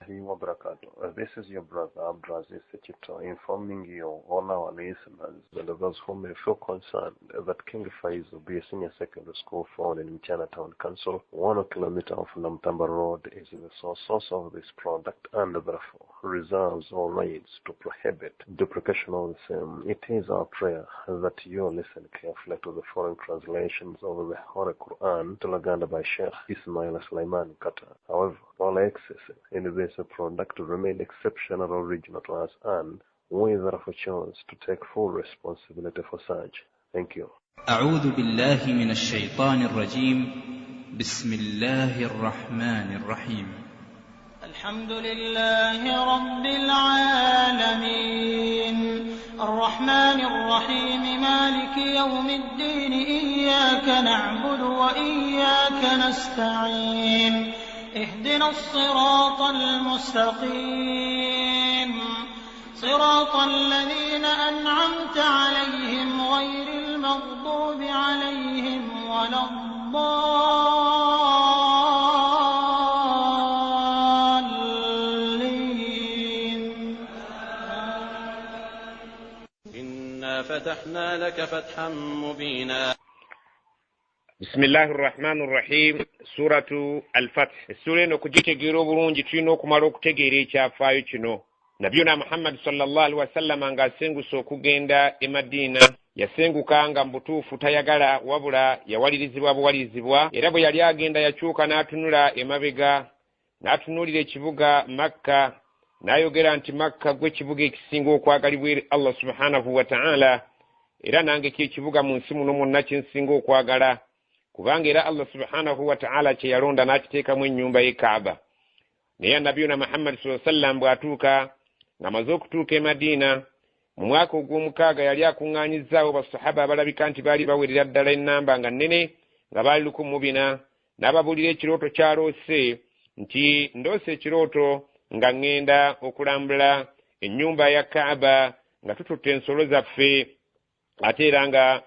Wabarakatuh. This is your brother Abdulaziz Ssekitto informing you, all our listeners and those who may feel concerned, that King Faisal B Senior Secondary School found in Mityana Town Council, 1 kilometer off Namutamba Road, is the source of this product and therefore reserves all rights to prohibit duplication of the same. It is our prayer that you listen carefully to the following translations of the Holy Quran to Luganda by Sheikh Ismail Sulaiman Kata. However, all excesses in this product remain exceptional original to us, and we therefore chose to take full responsibility for such. Thank you. أعوذ بالله من الشيطان الرجيم. بسم الله الرحمن الرحيم. الحمد لله رب العالمين الرحمن الرحيم مالك يوم الدين إياك نعبد وإياك نستعين اهدنا الصراط المستقيم صراط الذين أنعمت عليهم غير المغضوب عليهم ولا الضالين. إنا فتحنا لك فتحا مبينا. بسم الله الرحمن الرحيم. Suratu Al-Fath. Essura eno okugitegeera obulungi tulina okumala okutegeera ekyafaayo kino. Nabiyuna Muhammad sallallahu alaihi wasallama ng'asenguse okugenda e Madiina, yasenguka nga mu butuufu tayagala, wabula yawalirizibwa buwalirizibwa. Era bwe yali agenda yakyuka n'atunula emabega, n'atunuulira ekibuga Makka, n'ayogera nti Makka gwe kibuga ekisinga okwagalibwa eri Allah subhanahu wa ta'ala, era nange kyekibuga mu nsi muno mwonna kye nsinga okwagala, kubanga era Allah subhanahu wa ta'ala kye yalonda n'akiteekamu ennyumba ye Kaaba. Naye Nabiyuna Muhammad sallallahu alaihi wasallam bw'atuuka, ng'amaze okutuuka e Madiina mu mwaka ogw'omukaaga, yali akuŋŋaanyizzaawo basahaba abalabika nti baali bawerera ddala ennamba nga nnene, nga baali 14,000, n'ababuulira ekirooto ky'aloose nti ndoose ekirooto nga ŋŋenda okulambula ennyumba ya Kaaba nga tututte ensolo zaffe, ate era nga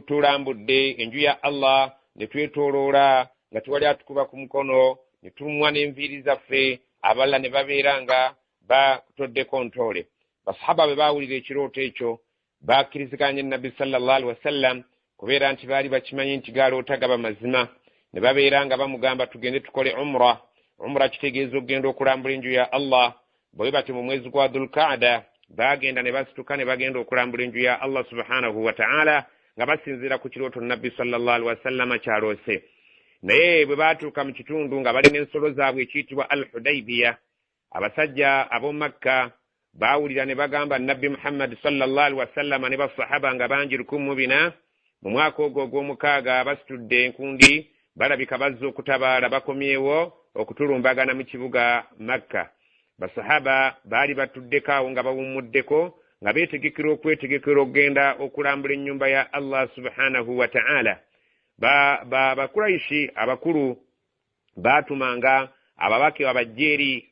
tulambudde enju ya Allah ne twetooloola nga tewali atukuba ku mukono, ne tumwa n'enviiri zaffe, abalala ne babeera nga batoddeko ntoole. Basahaba bwe baawulira ekirooto ekyo bakkiriziganya Nabbi sallallahu alaihi wasallam, kubeera nti baali bakimanyi nti gaaloota gaba mazima, ne babeera nga bamugamba tugende tukole umra. Umra kitegeeza okugenda okulambula enju ya Allah. Bwe batyo mu mwezi gwa Dhulqaada baagenda ne basituka ne bagenda okulambula enju ya Allah subhanahu wa ta'ala, nga basinziira ku kirooto Nabbi sallallahu alaihi wasallama kyaloose. Naye bwe baatuuka mu kitundu nga balina ensolo zaabwe ekiyitibwa Al-Hudaybiya, abasajja ab'omu Makka baawulira ne bagamba Nabbi Muhammad sallallahu alaihi wasallama ne basahaba nga bangi 14,000 mu mwaka ogwo ogw'omukaaga basitudde enkundi, balabika bazze okutabaala, bakomyewo okutulumbagana mu kibuga Makka. Basahaba baali batuddeko awo nga bawummuddeko, nga beetegekera okwetegekera okugenda okulambula ennyumba ya Allah subhanahu wa ta'ala. Bakuraishi abakulu baatumanga ababaka abajje eri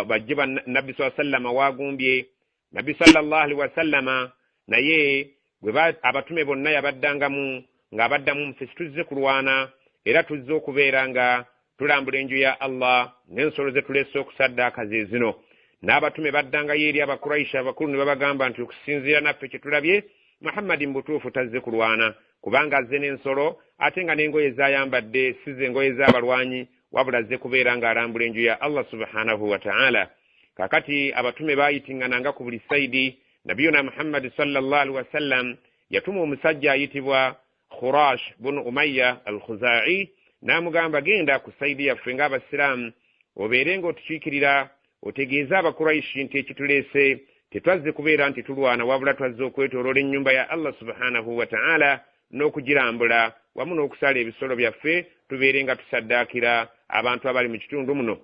bajje Nabbi sallallahu alaihi wasallama waagumbye. Nabbi sallallahu alaihi wasallama naye bwe abatume bonna yabaddangamu ng'abaddamu, nfe tuzze kulwana era tuzze okubeera nga tulambula enju ya Allah n'ensolo ze tuleese okusaddaaka ze zino. N'abatume baddangayo eri Abakuraishi abakulu ne babagamba nti okusinziira naffe kye tulabye, Muhammadi mu butuufu tazze kulwana, kubanga azze n'ensolo ate nga n'engoye z'ayambadde si ze ngoye z'abalwanyi, wabula azze kubeera ng'alambula enju ya Allah subhanahu wa ta'ala. Kaakati abatume baayitingananga ku buli sayidi. Nabiyuna Muhammadi sallallahu alaihi wasallam yatuma omusajja ayitibwa Khurash bunu Umayya al-Khuzai, n'amugamba genda ku sayidi yaffe ng'abasiraamu, obeere ng'otukiikirira, otegeeze Abakuraishi nti ekituleese tetwazze kubeera nti tulwana, wabula twazze okwetooloola ennyumba ya Allah subhanahu wa ta'ala n'okugirambula wamu n'okusala ebisolo byaffe, tubeere nga tusaddaakira abantu abali mu kitundu muno.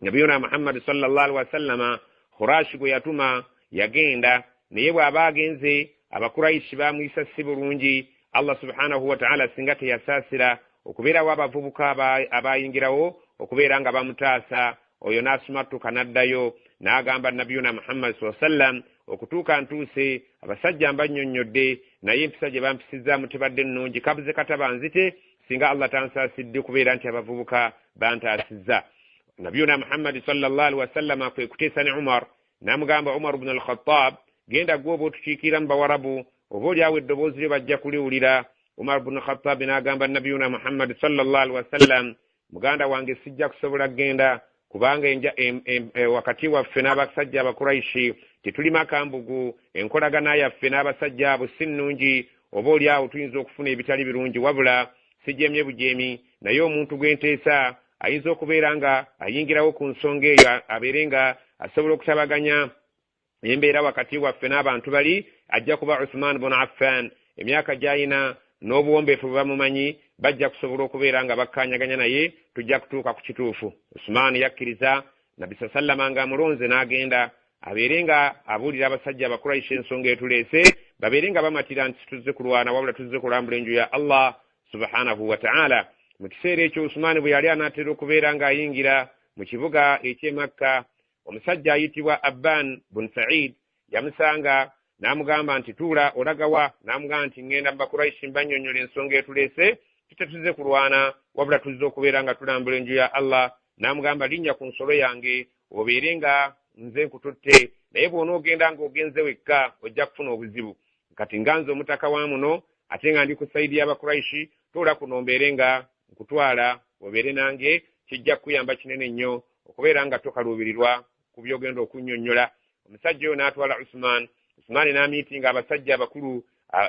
Nabiyuna Muhammad sallallahu alaihi wasallama Khurashi gwe yatuma yagenda, naye bw'aba agenze Abakuraishi baamuyisa si bulungi. Allah subhanahu wa ta'ala singa teyasaasira okubeerawo abavubuka abayingirawo okubeera nga bamutaasa, oyo n'asumattuka n'addayo n'agamba Nabiyuna Muhammad sallallahu alaihi wasallam, okutuuka ntuuse abasajja mbannyonnyodde, naye empisa gye bampisizaamu tebadde nnungi, kabuze kataba nzite singa Allah tansaasidde okubeera nti abavubuka bantaasizza. Nabiyuna Muhammadi sallallahu alihi wasallama kwe kuteesa ne Umar, n'amugamba, Umar bnu al-Khattab, genda gwe oba otukiikira mu Bawarabu, oba oliawo eddoboozi lyo bajja kuliwulira. Umar bnu Khatabi n'agamba Nabiyuna Muhammadi sallallahu alihi wasallam, muganda wange, sijja kusobola kugenda kubanga wakati waffe n'abasajja Abakuraishi tetulima kambugu, enkolagana yaffe n'abasajja abo si nnungi, oba oli awo tuyinza okufuna ebitali birungi. Wabula sijemye bujeemi, naye omuntu gwe nteesa ayinza okubeera nga ayingirawo ku nsonga eyo, abeere nga asobola okutabaganya embeera wakati waffe n'abantu bali, ajja kuba Uthman bun Affan. Emyaka gy'ayina n'obuwombeefu bwe bamumanyi, bajja kusobola okubeera nga bakkanyaganya naye, tujja kutuuka ku kituufu. Usumaani yakkiriza, Nabbi sa sallama nga amulonze n'agenda abeere nga abuulira abasajja Abakuraisha ensonga etuleese, babeere nga bamatira nti situzze kulwana, wabula tuzze kulambula enju ya Allah subhanahu wa ta'ala. Mu kiseera ekyo Usumaani bwe yali anaatera okubeera ng'ayingira mu kibuga eky'e Makka, omusajja ayitibwa Abban bun Said yamusanga n'amugamba nti, tuula, olagawa? N'amugamba nti, ŋŋenda mu Bakuraishi mbannyonnyola ensonga etuleese, tutetuzze kulwana, wabula tuzze okubeera nga tulambula enju ya Allah. N'amugamba, linnya ku nsolo yange obeere nga nze nkututte, naye bw'onoogenda ng'ogenze wekka ojja kufuna obuzibu. Kati nga nze omutaka wa muno ate nga ndi ku sayidi y'Abakuraishi, tuula kuno mbeere nga nkutwala obeere nange, kijja kukuyamba kinene nnyo okubeera nga tokaluubirirwa ku by'ogenda okunnyonnyola. Omusajja oyo n'atwala Usuman. Usumaani n'amiitinga abasajja abakulu,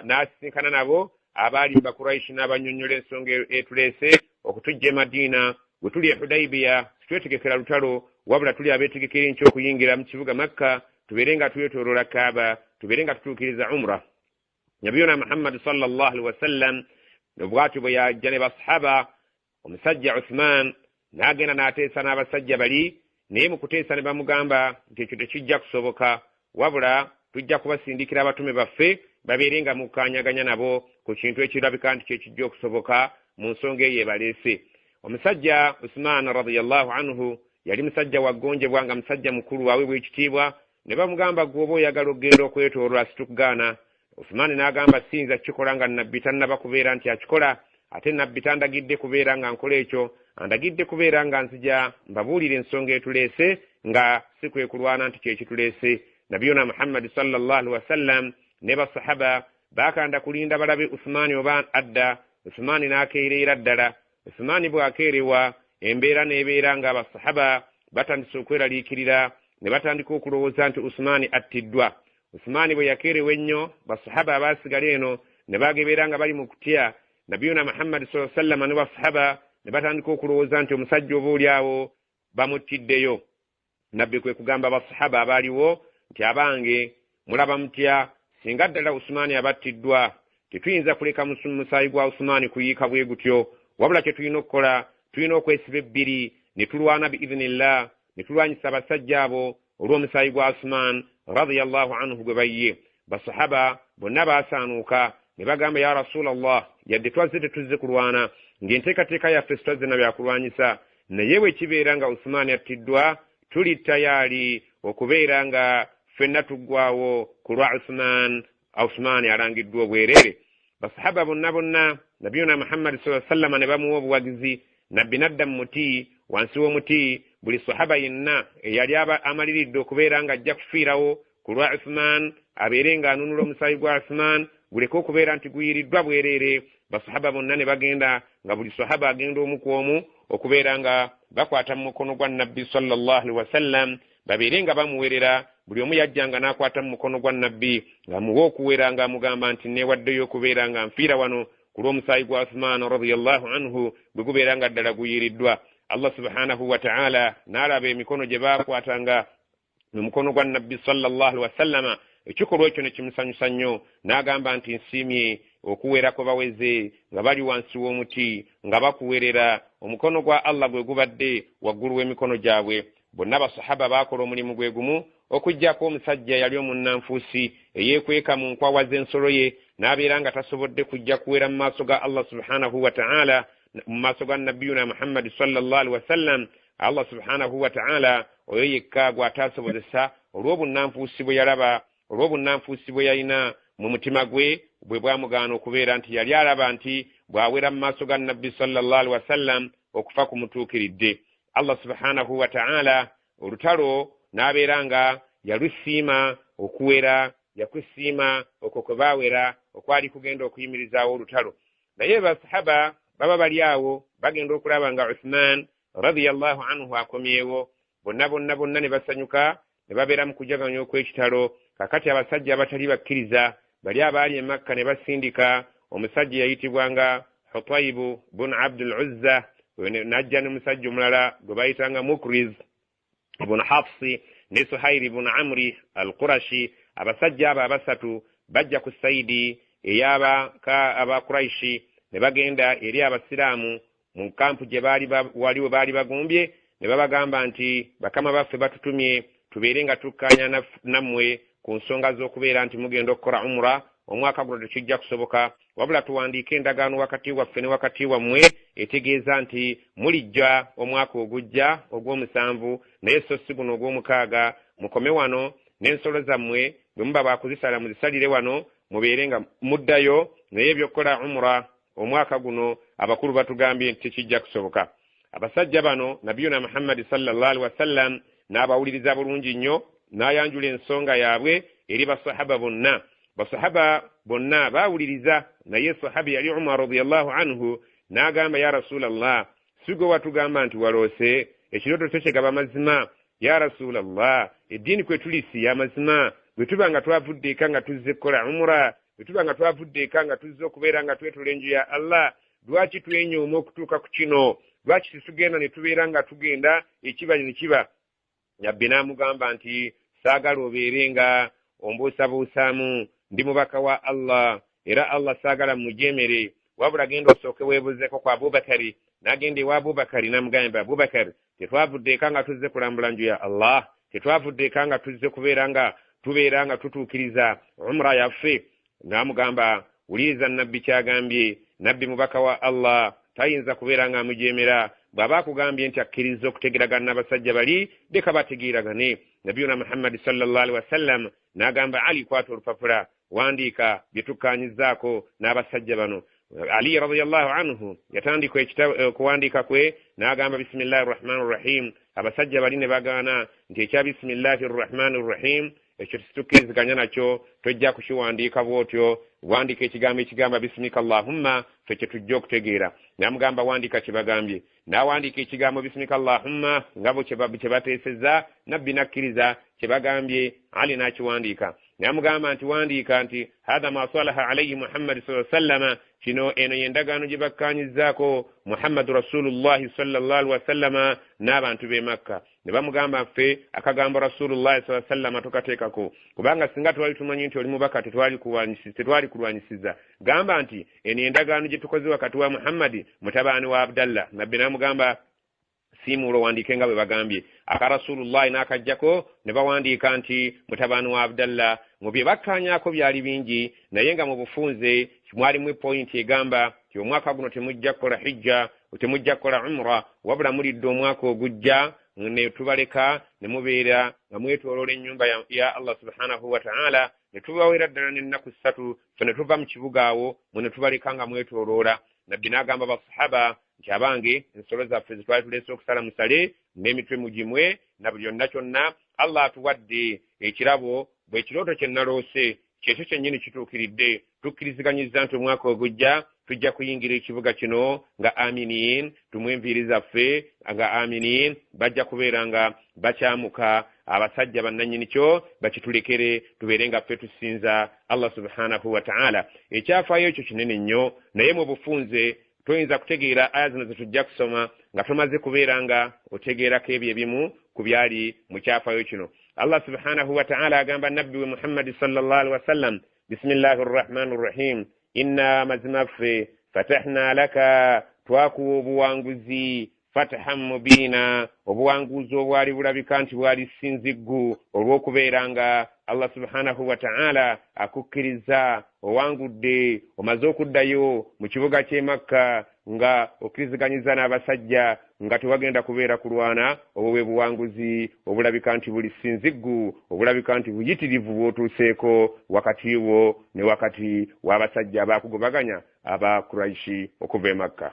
n'asisinkana nabo abaali mu Bakuraishi, n'abannyonnyola ensonga etuleese okutujja e Madiina. Bwe tuli e Hudaibiya sitwetegekera lutalo, wabula tuli abeetegekera enkya okuyingira mu kibuga Makka, tubeere nga twetooloola Kaaba, tubeere nga tutuukiriza umra. Nabiyuna Muhammadi sallallahu alihi wasallam bwatyo bwe yajja ne basahaba. Omusajja Uthman n'agenda n'ateesa n'abasajja bali, naye mu kuteesa ne bamugamba nti ekyo tekijja kusoboka, wabula tujja kubasindikira abatume baffe babeere nga mukkaanyaganya nabo ku kintu ekirabika nti kyekijja okusoboka mu nsonga eyo ebaleese. Omusajja Uthman radiyallahu anhu yali musajja waggonjebwa, nga musajja mukulu aweebwa ekitiibwa, ne bamugamba, gwe oba oyagala okugenda okwetooloola situkugaana. Uthmaani n'agamba, siyinza kukikola nga Nabbi tannaba kubeera nti akikola, ate Nabbi tandagidde kubeera nga nkola ekyo, andagidde kubeera nga nzija mbabuulira ensonga etuleese, nga si kwe kulwana nti kyekituleese. Nabiyuna Muhammadi sallallahu alihi wasallam ne basahaba baakanda kulinda balabe Uthmaani oba adda. Uthmaani n'akeereera ddala. Uthmaani bw'akeerewa, embeera n'ebeera nga abasahaba batandise okweraliikirira, ne batandika okulowooza nti Uthmaani attiddwa. Uthmaani bwe yakeerewa ennyo, basahaba abaasigala eno ne bagebeera nga bali mu kutya. Nabiyuna Muhammadi saa sallama ne basahaba ne batandika okulowooza nti omusajja oba oli awo bamuttiddeyo. Nabbi kwe kugamba basahaba abaaliwo nti, abange, mulaba mutya singa ddala Usumaani abattiddwa? Tetuyinza kuleka musaayi gwa Usumaani kuyiika bwe gutyo, wabula kye tulina okukola, tulina okwesiba ebbiri ne tulwana biidhinillah, ne tulwanyisa abasajja abo olw'omusaayi gwa Usumaan radiyallahu anhu gwe bayiye. Basahaba bonna baasaanuuka ne bagamba, ya Rasulallah, yadde twazze tetuzze kulwana, ng'enteekateeka yaffe sitwazze na byakulwanyisa, naye bwe kibeera nga Usumaani attiddwa, tuli tayaali okubeera nga ffenna tuggwawo ku lwa Usumaan. Usumaani alangiddwa obwereere. Basahaba bonna bonna Nabiyuna Muhammadi saa sallama ne bamuwa obuwagizi. Nabbi n'adda mu muti, wansi w'omuti, buli sahaba yenna eyali amaliridde okubeera nga ajja kufiirawo ku lwa Uthman, abeere ng'anunula omusaayi gwa Uthman guleke okubeera nti guyiriddwa bwereere. Basahaba bonna ne bagenda, nga buli sahaba agenda omu ku omu okubeera nga bakwata mu mukono gwa Nabbi sallallahu alaihi wasallam, babeere nga bamuwerera. Buli omu yajjanga n'akwata mu mukono gwa Nabbi ng'amuwa okuwera, ng'amugamba nti, neewaddeyo okubeera nga nfiira wano ku lw'omusaayi gwa Uthman radiyallahu anhu bwe gubeera nga ddala guyiriddwa. Allah subhanahu wa ta'ala n'alaba emikono gye baakwatanga mu mukono gwa Nabbi sallallahu alaihi wasallama, ekikolwa ekyo ne kimusanyusa nnyo, n'agamba nti, nsiimye okuwera kwe baweze nga bali wansi w'omuti nga bakuwerera, omukono gwa Allah gwe gubadde waggulu w'emikono gyabwe. Bonna basahaba baakola omulimu gwe gumu, okuggyako omusajja yali omunnanfuusi eyeekweka mu nkwawa z'ensolo ye n'abeera nga tasobodde kujja kuwera mu maaso ga Allah subhanahu wa ta'ala, mu maaso ga Nabiyuna Muhammadi sallallahu alaihi wasallam. Allah subhanahu wa ta'ala oyo yekka gw'ataasobozesa olw'obunnanfuusi bwe yalaba, olw'obunnanfuusi bwe yalina mu mutima gwe, bwe bwamugaana okubeera nti yali alaba nti bw'awera mu maaso ga Nabbi sallallahu alaihi wasallam okufa kumutuukiridde. Allah subhanahu wa ta'ala olutalo n'abeera nga yalusiima okuwera, yakusiima okwo kwe baawera okwali kugenda okuyimirizaawo olutalo. Naye basahaba baba bali awo bagenda okulaba nga Uthman radiyallahu anhu akomyewo, bonna bonna bonna ne basanyuka ne babeera mu kujaganya okw'ekitalo. Kakati abasajja abatali bakkiriza bali abaali e Makka ne basindika omusajja eyayitibwanga Hutaibu bun Abdul Uzza, n'ajja n'omusajja omulala gwe bayitanga Mukriz bun Hafsi ne Suhairi bun Amri al-Qurashi. Abasajja abo abasatu bajja ku sayidi ey'Abakuraishi ne bagenda eri abasiraamu mu kampu gye baali wali we baali bagumbye, ne babagamba nti bakama baffe batutumye tubeere nga tukkaanya nammwe ku nsonga z'okubeera nti mugenda okukola umra omwaka guno tekijja kusoboka, wabula tuwandiike endagaano wakati waffe ne wakati wammwe etegeeza nti mulijja omwaka ogujja ogw'omusanvu, naye so si guno ogw'omukaaga. Mukome wano n'ensolo zammwe bwe muba baakuzisala muzisalire wano, mubeere nga muddayo, naye ebyokukola umra omwaka guno abakulu batugambye nti tekijja kusoboka. Abasajja bano Nabiyuna Muhammadi sallallahu alaihi wasallam n'abawuliriza bulungi nnyo, n'ayanjula ensonga yaabwe eri basahaba bonna. Basahaba bonna baawuliriza, naye sahabi yali Umar radiyallahu anhu n'agamba, ya Rasulallah, si gwe watugamba nti waloose ekirooto kyo kyegaba mazima? Ya Rasulallah, eddiini kwe tuli si ya mazima? Bwe tuba nga twavudde eka nga tuzze kukola umra, bwe tuba nga twavudde eka nga tuzze okubeera nga twetula enju ya Allah, lwaki twenyooma okutuuka ku kino? Lwaki tetugenda ne tubeera nga tugenda ekiba ne kiba? Nabbi n'amugamba nti saagala obeere nga ombuusabuusaamu, ndi mubaka wa Allah, era Allah saagala mmujeemere, wabula genda osooke weebuzeeko ku Abubakari. N'agenda ewa Abubakari n'amugamba, Abubakari, tetwavudde eka nga tuzze kulambula nju ya Allah, tetwavudde eka nga tuzze kubeera nga tubeera nga tutuukiriza umra yaffe. N'amugamba, wuliriza Nabbi ky'agambye. Nabbi mubaka wa Allah, tayinza kubeera nga amujeemera. Bw'aba akugambye nti akkiriza okutegeeragana n'abasajja bali, leka bategeeragane. Nabiyuna Muhammadi sallallahu alaihi wasallam n'agamba Ali, kwata olupapula wandiika bye tukkaanyizzaako n'abasajja bano. Ali radiyallahu anhu yatandika okuwandiika kwe n'agamba bisimillahi rrahmani rrahim. Abasajja bali ne bagaana nti ekya bisimillahi rrahmani rrahim ekyo tetukkiriziganya nakyo, tojja kukiwandiika bw'otyo, wandiika ekigambo ekigamba bisimika Allahumma, ffe kye tujja okutegeera. N'amugamba wandiika kye bagambye, n'awandiika ekigambo bisimika Allahumma nga bwe kye bateesezza. Nabbi n'akkiriza kye bagambye, Ali n'akiwandiika. N'amugamba nti wandiika nti hatha ma salaha alayhi Muhammad sallallahu alaihi wasallama, kino eno y'endagaano gye bakkaanyizzaako Muhammadu Rasulullahi sallallahu alaihi wasallama n'abantu b'e Makka. Ne bamugamba ffe akagambo Rasulullahi sallallahu alaihi wasallama tukateekako, kubanga singa twali tumanyi nti oli mubaka tetwali kulwanyisiza. Gamba nti eno endagaano gye tukoze wakati wa Muhammadi mutabani wa Abdallah. Nabbi n'amugamba siimuula owandiike nga bwe bagambye. Aka Rasulullahi n'akajjako ne bawandiika nti mutabani wa Abdallah. Mu bye bakkaanyaako byali bingi, naye nga mu bufunze mwalimu pointi egamba nti omwaka guno temujja kukola hijja, temujja kukola umra, wabula mulidde omwaka ogujja ne tubaleka ne mubeera nga mwetooloola ennyumba ya Allah subhanahu wa ta'ala, ne tubawera ddala n'ennaku ssatu, ffe ne tuva mu kibuga awo mwe ne tubaleka nga mwetooloola. Nabbi n'agamba basahaba nti abange, ensolo zaffe ze twali tuleese okusala musale n'emitwe mugimwe na buli yonna kyonna, Allah atuwadde ekirabo, bwe ekirooto kye naloose kyekyo kyennyini kituukiridde. Tukkiriziganyizza nti omwaka ogujja tujja kuyingira ekibuga kino nga aminin, tumwe enviiri zaffe nga aminin, bajja kubeera nga bakyamuka abasajja bannannyini kyo bakitulekere tubeere nga ffe tusinza Allah subhanahu wa ta'ala. Ekyafaayo ekyo kinene nnyo, naye mu bufunze toyinza kutegeera aya zino ze tujja kusoma nga tomaze kubeera nga otegeerako ebyo ebimu ku byali mu kyafaayo kino. Allah subhanahu wa ta'ala agamba nabbi we Muhammadi sallallahu alaihi wasallam, bisimillahi rrahmani rrahim, inna mazima ffe fatahna laka, twakuwa obuwanguzi fatahan mubiina, obuwanguzi obwali bulabika nti bwali sinziggu olw'okubeera nga Allah subhanahu wa ta'ala akukkiriza, owangudde, omaze okuddayo mu kibuga ky'e Makka nga okkiriziganyiza n'abasajja nga tewagenda kubeera kulwana. Obwo bwe buwanguzi obulabika nti buli sinziggu, obulabika nti buyitirivu bw'otuuseeko wakati wo ne wakati w'abasajja abaakugobaganya aba Kuraishi okuva e Makka.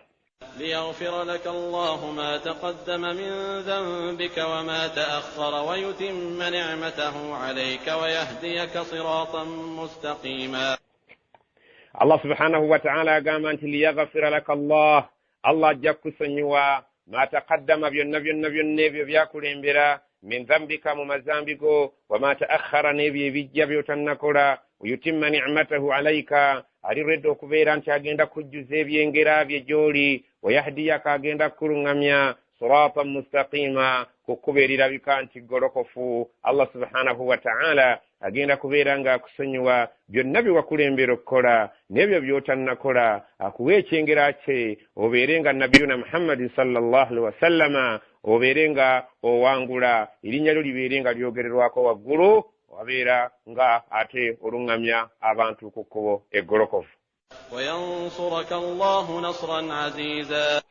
ليغفر لك الله ما تقدم من ذنبك وما تأخر ويتم نعمته عليك ويهديك صراطا مستقيما. Allah subhanahu wa ta'ala agamba nti liyaghfira laka Allah, Allah ajja kukusonyiwa ma taqaddama, byonna byonna byonna ebyo byakulembera, min dhambika, mu mazambi go, wama ta'akhkhara, n'ebyo ebijja by'otannakola, yutimma ni'matahu alayka, ali redde okubeera nti agenda kujjuza ebyengera bye gy'oli, wayahdiyaka, agenda kukuluŋŋamya siratan mustaqima, ku kkubo erirabika nti ggolokofu. Allah subhanahu wa ta'ala agenda kubeera ng'akusonyiwa byonna bye wakulembera okukola n'ebyo by'otannakola, akuwa ekyengera kye obeere nga nabiyuna Muhammadi sallallahu alaihi wasallama, obeere nga owangula, erinnya lyo libeere nga lyogererwako waggulu, wabeera nga ate oluŋŋamya abantu ku kkubo eggolokofu. Wayansuraka Allahu nasran aziza.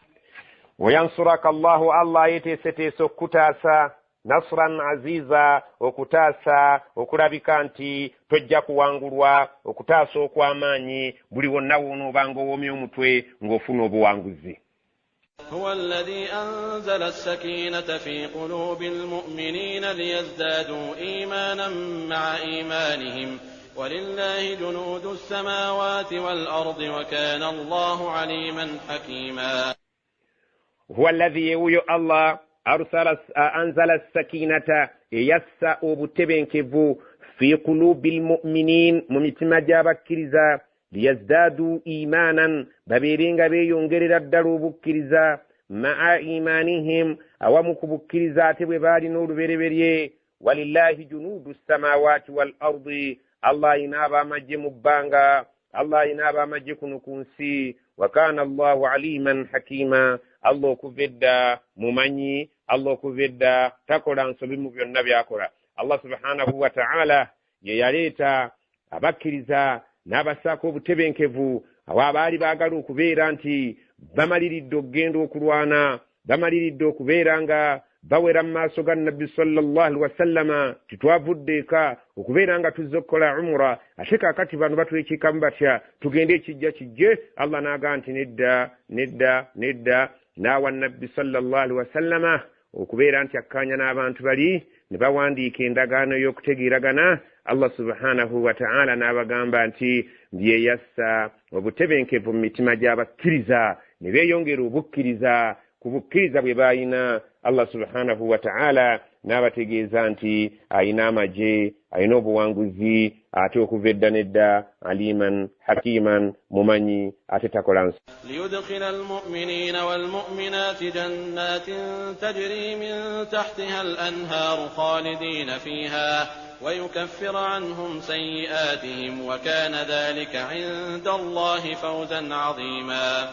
Wayansuraka Allahu, Allah yeteeseteese okukutaasa, nasran aziza, okutaasa okulabika nti tojja kuwangulwa, okutaasa okw'amaanyi, buli wonna w'onoobanga owomya omutwe ng'ofuna obuwanguzi. هو الذي أنزل السكينة في قلوب المؤمنين ليزدادوا إيمانا مع إيمانهم ولله جنود السماوات والأرض وكان الله عليما حكيما. هو الذي يوي الله أرسل أنزل السكينة يسا obutebenkevu fi qulubi almu'minin, mu mitima gy'abakkiriza, liyazdadu imanan, babeere nga beeyongerera ddala obukkiriza, maa imanihim, awamu ku bukkiriza ate bwe baalina olubereberye. Walillahi junuudu ssamaawaati wal ardi, Allah ayina ab'amagye mu bbanga, Allah ayina ab'amagye kuno ku nsi. Wa kaana Allahu aliman hakima, Allah okuva edda mumanyi, Allah okuva edda takola nsobi mu byonna by'akola. Allah subhanahu wa ta'ala ye yaleeta abakkiriza n'abassaako obutebenkevu, awo abaali baagala okubeera nti bamaliridde okugenda okulwana, bamaliridde okubeera nga bawera mu maaso ga Nabbi sallallahu alaihi wasallama, titwavudde eka okubeera nga tuzze okukola umura, ate kaakati bano batwekiikamu batya, tugende ekijja kijje. Allah n'agamba nti nedda nedda nedda, n'awa Nabbi sallallahu alaihi wasallama okubeera nti akkaanya n'abantu bali ne bawandiika endagaano y'okutegeeragana. Allah subhanahu wa ta'ala n'abagamba nti byeyassa obutebenkevu mu mitima gy'abakkiriza ne beeyongera obukkiriza ku bukkiriza bwe baalina. Allah subhanahu wa ta'ala n'abategeeza nti ayina amagye, ayina obuwanguzi, ate okuva edda nedda aliman hakiman, mumanyi ate takola nsobi. ليدخل المؤمنين والمؤمنات جنات تجري من تحتها الأنهار خالدين فيها ويكفر عنهم سيئاتهم وكان ذلك عند الله فوزا عظيما.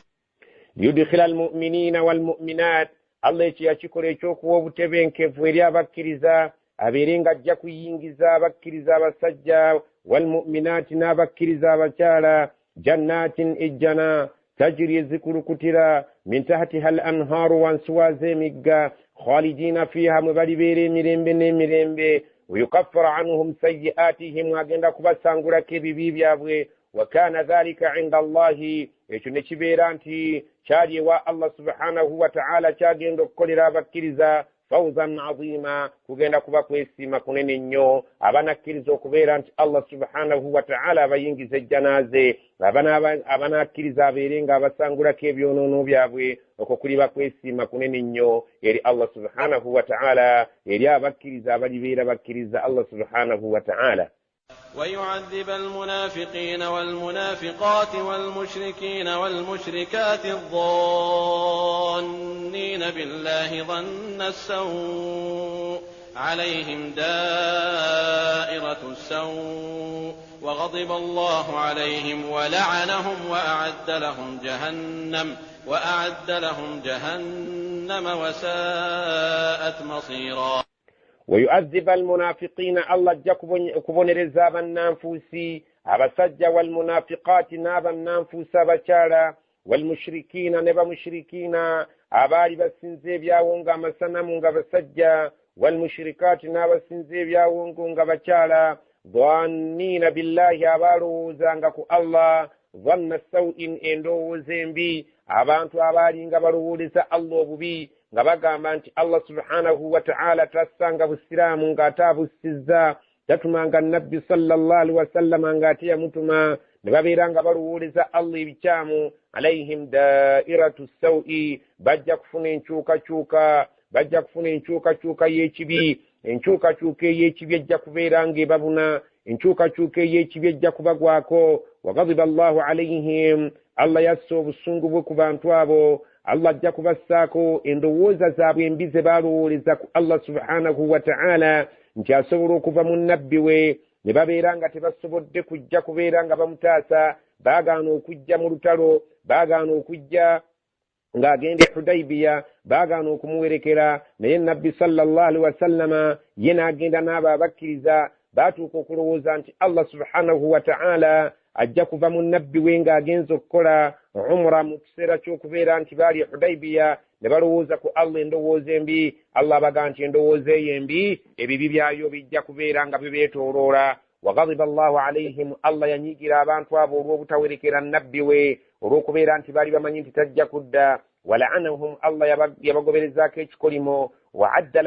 ليدخل المؤمنين والمؤمنات, Allah ekyo yakikola ekyokuwa obutebenkevu eri abakkiriza, abeere nga ajja kuyingiza abakkiriza abasajja, walmuminaati, n'abakkiriza abakyala, jannatin, ejjana, tajiri, ezikulukutira, min tahtiha al anhaaru, wansi waazo emigga, khalidiina fiiha, mwe balibeera emirembe n'emirembe, wayukaffira anhum sayi'atihim, agenda kubasangulako ebibi byabwe. Wa kaana dhalika inda Allahi, ekyo ne kibeera nti kyali ewa Allah subhanahu wa ta'ala, kyagenda okukolera abakkiriza fawzan azima, kugenda kuba kwesiima kunene nnyo abanakkiriza okubeera nti Allah subhanahu wa ta'ala abayingiza ejjana ze, abanakkiriza abeere nga abasangulako ebyonoono byabwe, okwo kuliba kwesiima kunene nnyo eri Allah subhanahu wa ta'ala, eri abakkiriza abalibeera bakkiriza Allah subhanahu wa ta'ala. ويعذب المنافقين والمنافقات والمشركين والمشركات الظانين بالله ظن السوء عليهم دائرة السوء وغضب الله عليهم ولعنهم وأعد لهم جهنم وساءت مصيرا. ويؤذب المنافقين, Allah ajja kubonereza abannanfuusi abasajja, walmunafiqaati, n'abannanfuusi abakyala, walmushirikiina, ne bamushirikiina abaali basinza ebyawongo amasanamu nga basajja, walmushirikaati, n'abasinza ebyawongo nga bakyala, dhanniina billahi, abalowoozanga ku Allah, dhanna sawin, endowooza embi, Abantu abaalinga balowooleza Allah obubi nga bagamba nti Allah subhanahu wa ta'ala tassanga busiraamu ng'ate abussizza, tatumanga nabbi sallallahu alaihi wasallama ng'ate yamutuma, ne babeera nga balowooleza Allah ebikyamu. Alaihim dairatu sawi, bajja kufuna enkyukakyuka, bajja kufuna enkyukakyuka y'ekibi. Enkyukakyuka ey'ekibi ejja kubeera ng'ebabuna, enkyukakyuka ey'ekibi ejja kubagwako. Wagadiba Allahu alaihim, Allah yassa obusungu bwe ku bantu abo. Allah ajja kubassaako endowooza zaabwe embi ze balowooleza ku Allah subhanahu wa ta'ala nti asobola okuva mu nabbi we, ne babeera nga tebasobodde kujja kubeera nga bamutaasa. Baagaana okujja mu lutalo, baagaana okujja ng'agenda e Hudaybiya, baagaana okumuwerekera, naye nabbi sallallahu alaihi wasallama ye n'agenda n'abo abakkiriza. Baatuuka okulowooza nti Allah subhanahu wa ta'ala ajja kuva mu nabbi we ng'agenza okukola umra mu kiseera ky'okubeera nti baali e Hudaybiya, ne balowooza ku Allah endowooza embi. Allah abaga nti endowooza eyo embi ebibi byayo bijja kubeera nga bibeetooloola. Wagadiba Allahu alaihim, Allah yanyiigira abantu abo olw'obutawerekera nabbi we, olw'okubeera nti baali bamanyi nti tajja kudda. Walaanahum, Allah yabagoberezaako ekikolimo. Wa a'adda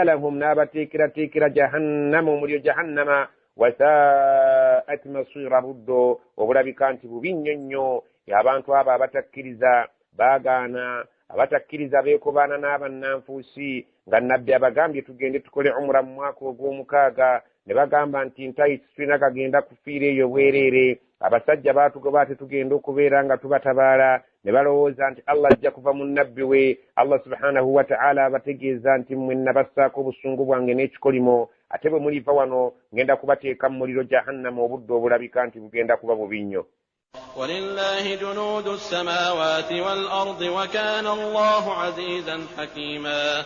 lahum, n'abateekerateekera jahannama, omuliro jahannama. Wasaat masira, buddo obulabika nti bubi nnyo nnyo. Abantu abo abatakkiriza baagaana, abatakkiriza beekobaana n'abannanfuusi nga nabbi abagambye tugende tukole umura mu mwaka ogw'omukaaga, ne bagamba nti ntayi tulina kagenda kufiira eyo bwereere, abasajja baatugoba ate tugenda okubeera nga tubatabaala. Ne balowooza nti Allah ajja kuva mu nabbi we. Allah subhanahu wa ta'ala abategeeza nti mmwe nabassaako obusungu bwange n'ekikolimo, ate bwe muliva wano ngenda kubateeka mu muliro jahannama, obudde obulabika nti bugenda kuba bubi nnyo. Walillahi junuudu ssamaawaati wal ardi wa kaana Allahu aziizan hakiima.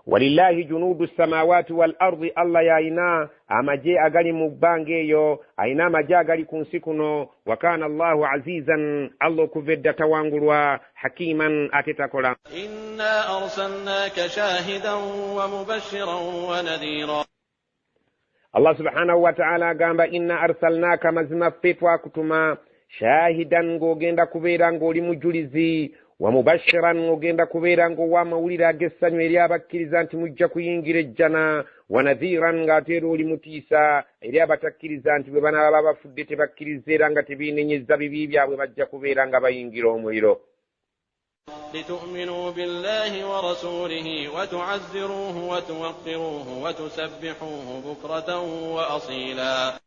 Walillahi junuudu ssamaawaati wal ardi, Allah y'alina amagye agali mu bbanga eyo, alina amagye agali ku nsi kuno. Wa kaana Allahu aziizan, Allah okuva edda tawangulwa, hakiiman ate takola. Inna arsalnaaka shaahidan wa mubashiran wa nadhiira. Allah subhanahu wa ta'ala agamba inna arsalnaaka, mazima ffe twakutuma, shahidan, ng'ogenda kubeera ng'oli mujulizi, wa mubashiran, ng'ogenda kubeera ng'owa amawulire ag'essanyu eri abakkiriza nti mujja kuyingira ejjana, wa nadhiran, ng'ate era oli mutiisa eri abatakkiriza nti bwe banaaba bafudde tebakkiriza era nga tebeenenyezza bibi byabwe bajja kubeera nga bayingira omuliro. Litu'minu billahi wa rasulihi wa tu'azziruhu wa tuwaqqiruhu wa tusabbihuhu bukratan wa asila.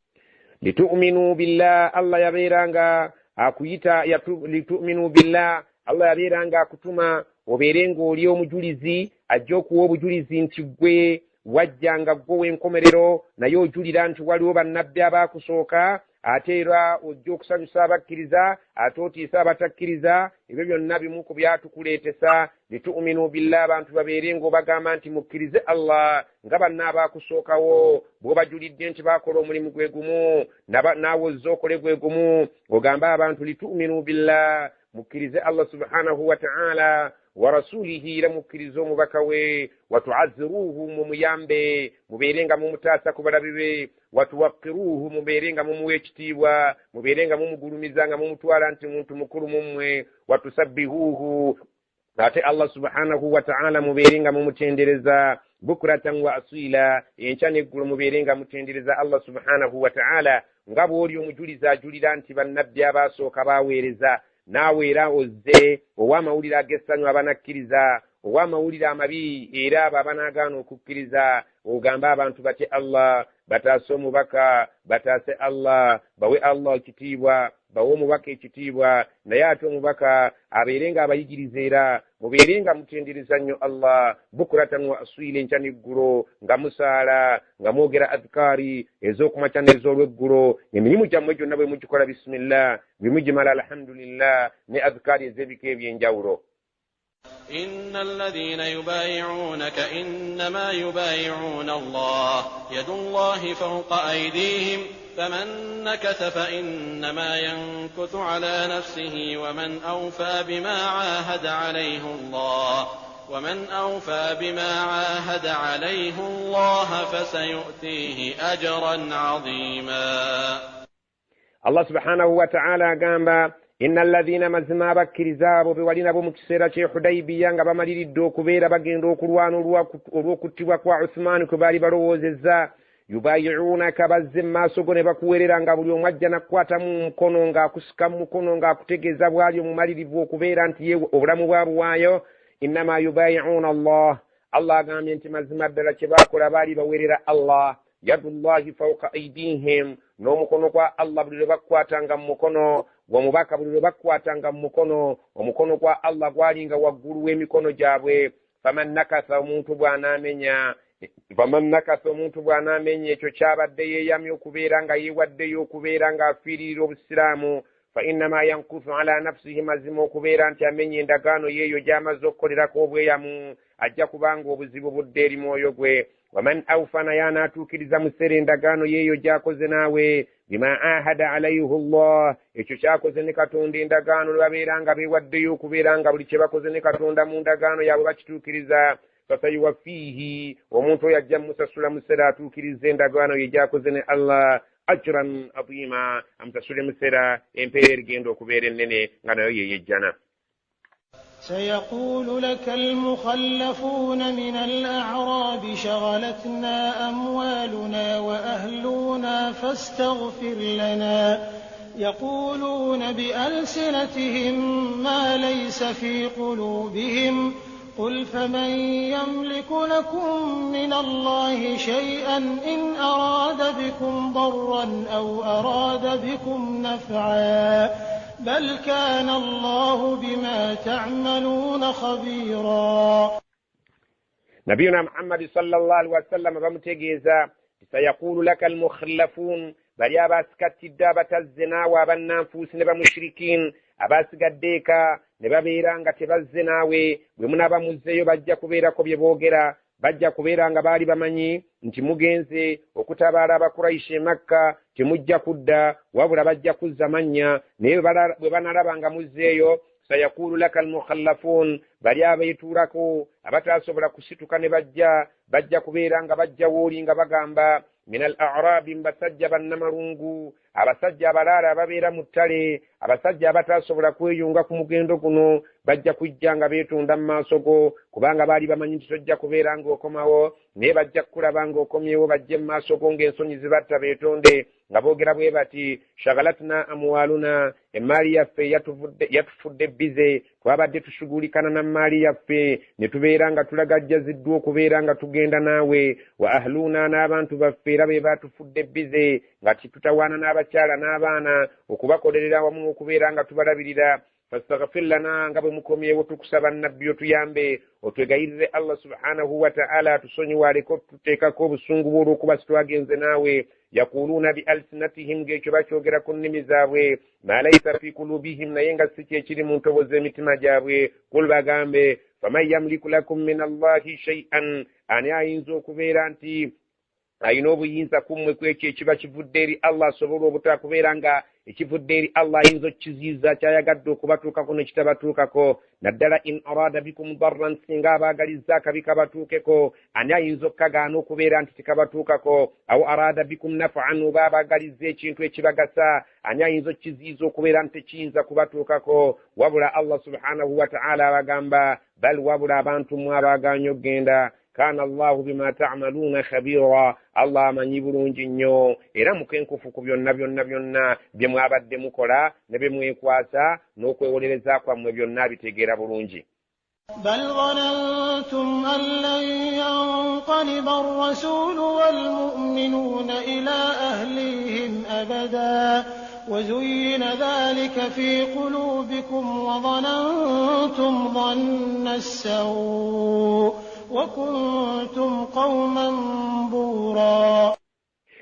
Litu'minu billah, Allah yabeera nga akuyita, litu'minu billah, Allah yabeera nga akutuma obeere ng'oli omujulizi, ajja okuwa obujulizi nti ggwe wajjanga ggwe w'enkomerero, naye ojulira nti waliwo bannabbi abaakusooka, ate era ojja okusanyusa abakkiriza ate otiisa abatakkiriza. Ebyo byonna bimu ku byatukuleetesa. Litu'minu billah, abantu babeere ng'obagamba nti mukkirize Allah nga banna abaakusookawo, bw'obajulidde nti baakola omulimu gwe gumu, naawe ozze okole gwe gumu, ogambe abantu litu'minu billah, mukkirize Allah subhanahu wa ta'ala wa rasulihi, era mukkirize omubaka we, wa tu'azziruhu, mumuyambe, mubeere nga mumutaasa ku balabe be, wa tuwaqqiruhu, mubeere nga mumuwa ekitiibwa, mubeere nga mumugulumiza nga mumutwala nti muntu mukulu mummwe, wa tusabbihuhu, ate Allah subhanahu wa ta'ala mubeere nga mumutendereza bukratan wa asila, enkya n'eggulo mubeere nga mutendereza Allah subhanahu wa ta'ala nga bw'oli omujulizi ajulira nti bannabbi abaasooka baaweereza, naawe era ozze ow'amawulire ag'essanyu abanakkiriza, ow'amawulire amabi era abo abanaagaana okukkiriza, ogambe abantu batye Allah, bataase omubaka, bataase Allah, bawe Allah ekitiibwa, bawe omubaka ekitiibwa, naye ate omubaka abeere nga abayigiriza era mubeere nga mutendereza nnyo Allah bukratan wa aswila, enkya n'eggulo nga musaala, nga mwogera adhikaari ez'okumakya n'ez'olweggulo, emirimu gyammwe gyonna bwe mugikola bisimillah, bwe mugimala alhamdulillah, ne adhikaari ez'ebika eby'enjawulo. Inna alladhina yubayi'unaka innama yubayi'una Allah yadullahi fawqa aydihim faman nakatha fa innama yankuthu ala nafsihi wa man awfa bima 'ahada 'alayhi Allah wa man awfa bima 'ahada 'alayhi Allah fasayu'tihi ajran 'azima. Allah subhanahu wa ta'ala agamba Inna alladhina, mazima abakkiriza abo be wali nabo mu kiseera ky'e Hudaybiya nga bamaliridde okubeera bagenda okulwana olw'okuttibwa kwa Uthmaani kwe baali balowoozezza, yubayi'unaka, bazze mu maaso go ne bakuwerera nga buli omu ajja n'akukwatamu mu mukono ng'akusika mu mukono ng'akutegeeza bw'ali omumalirivu okubeera nti ye obulamu bwa buwaayo. Innama yubayi'una Allah, Allah agambye nti mazima ddala kye baakola baali bawerera Allah. Yadullahi fawqa aidihim, n'omukono gwa Allah buli lwe bakukwatanga mu mukono gw'omubaka, buli lwe bakukwatanga mu mukono, omukono gwa Allah gwalinga waggulu w'emikono gyabwe. Faman nakatha, omuntu bw'anaamenya, faman nakatha, omuntu bw'anaamenya ekyo kyabadde yeeyamye okubeera nga yeewaddeyo okubeera ng'afiiririra Obusiraamu, fa innama yankuthu ala nafsihi, mazima okubeera nti amenya endagaano yeeyo gy'amaze okukolerako obweyamu, ajja kubanga obuzibu budde eri mwoyo gwe. Waman awfa, naye anaatuukiriza museera endagaano yeeyo gy'akoze naawe, bima ahada alaihi llah, ekyo kyakoze ne Katonda endagaano lwe babeera nga beewaddeyo okubeera nga buli kye bakoze ne Katonda mu ndagaano yaabwe bakituukiriza, fasayuwafiihi, omuntu oyo ajja mumusasula museera atuukiriza endagaano ye gy'akoze ne Allah ajran adima, amusasule museera empeera erigenda okubeera ennene nga nayo yeyejjana. سيقول لك المخلفون من الأعراب شغلتنا أموالنا وأهلنا فاستغفر لنا، يقولون بألسنتهم ما ليس في قلوبهم، قل فمن يملك لكم من الله شيئا إن أراد بكم ضرا أو أراد بكم نفعا، بل كان الله بما تعملون خبيرا. Nabiyuna Muhammadi sallallahu alaihi wasallam bamutegeeza, sayaqulu laka almukhallafun, bali abasikattidde abatazze naawe, abannanfuusi ne bamushirikiin abasigadde eka ne babeera nga tebazze naawe, bwe munaaba muzzeeyo bajja kubeerako bye boogera, bajja kubeera nga baali bamanyi nti mugenze okutabaala Abakuraishi e Makka temujja kudda, wabula bajja kuzza mannya, naye bwe banalaba nga muzzeeyo, sayaqulu laka almukhallafun, bali abeetuulako abataasobola kusituka ne bajja, bajja kubeera nga bajja wooli nga bagamba, min al arabi, mu basajja bannamalungu, abasajja abalaala ababeera mu ttale, abasajja abataasobola kweyunga ku mugendo guno, bajja kujja nga beetunda mu maaso go, kubanga baali bamanyi nti tojja kubeera ng'okomawo, naye bajja kukulaba ng'okomyewo, bajje mu maaso go ng'ensonyi zibatta beetonde nga boogera bwe bati, shagalatna amwaluna, emmaali yaffe yatufudde bize, twabadde tushugulikana na mmaali yaffe ne tubeera nga tulagajjaziddwa okubeera nga tugenda naawe, wa ahluna, n'abantu baffe era be batufudde bize nga titutawaana n'abakyala n'abaana okubakolerera wamu n'okubeera nga tubalabirira, fastaghfir lana, nga bwe mukomyewo tukusaba Nabbi otuyambe otwegayirire Allah subhanahu wa ta'ala atusonyiwe aleke otuteekako obusungu bwe olw'okuba sitwagenze naawe. Yaquluuna bi alsinatihim, ng'ekyo bakyogera ku nnimi zaabwe, ma laisa fi kulubihim, naye nga si kyekiri mu ntobo z'emitima gyabwe. Kul, bagambe, faman yamliku lakum min Allahi shay'an, ani ayinza okubeera nti alina obuyinza ku mmwe ku ekyo ekiba kivudde eri Allah, asobola obutakubeera nga ekivudde eri Allah ayinza okukiziyiza kyayagadde okubatuukako ne kitabatuukako, naddala in arada bikum darran, singa abaagalizza akabi kabatuukeko, ani ayinza okukagaana okubeera nti tekabatuukako, aw arada bikum naf'an, oba abaagalizza ekintu ekibagasa, ani ayinza okukiziyiza okubeera nti tekiyinza kubatuukako, wabula Allah subhanahu wa ta'ala abagamba, bal, wabula abantu mmwe abaagaanye okugenda, kana Allahu bima ta'maluuna khabira, Allah amanyi bulungi nnyo era mukenkufu ku byonna byonna byonna bye mwabadde mukola ne bye mwekwasa n'okwewolereza kwammwe, byonna abitegeera bulungi. بل ظننتم أن لن ينقلب الرسول والمؤمنون إلى أهليهم أبدا، وزين ذلك في قلوبكم وظننتم ظن السوء وكنتم قوما بورا.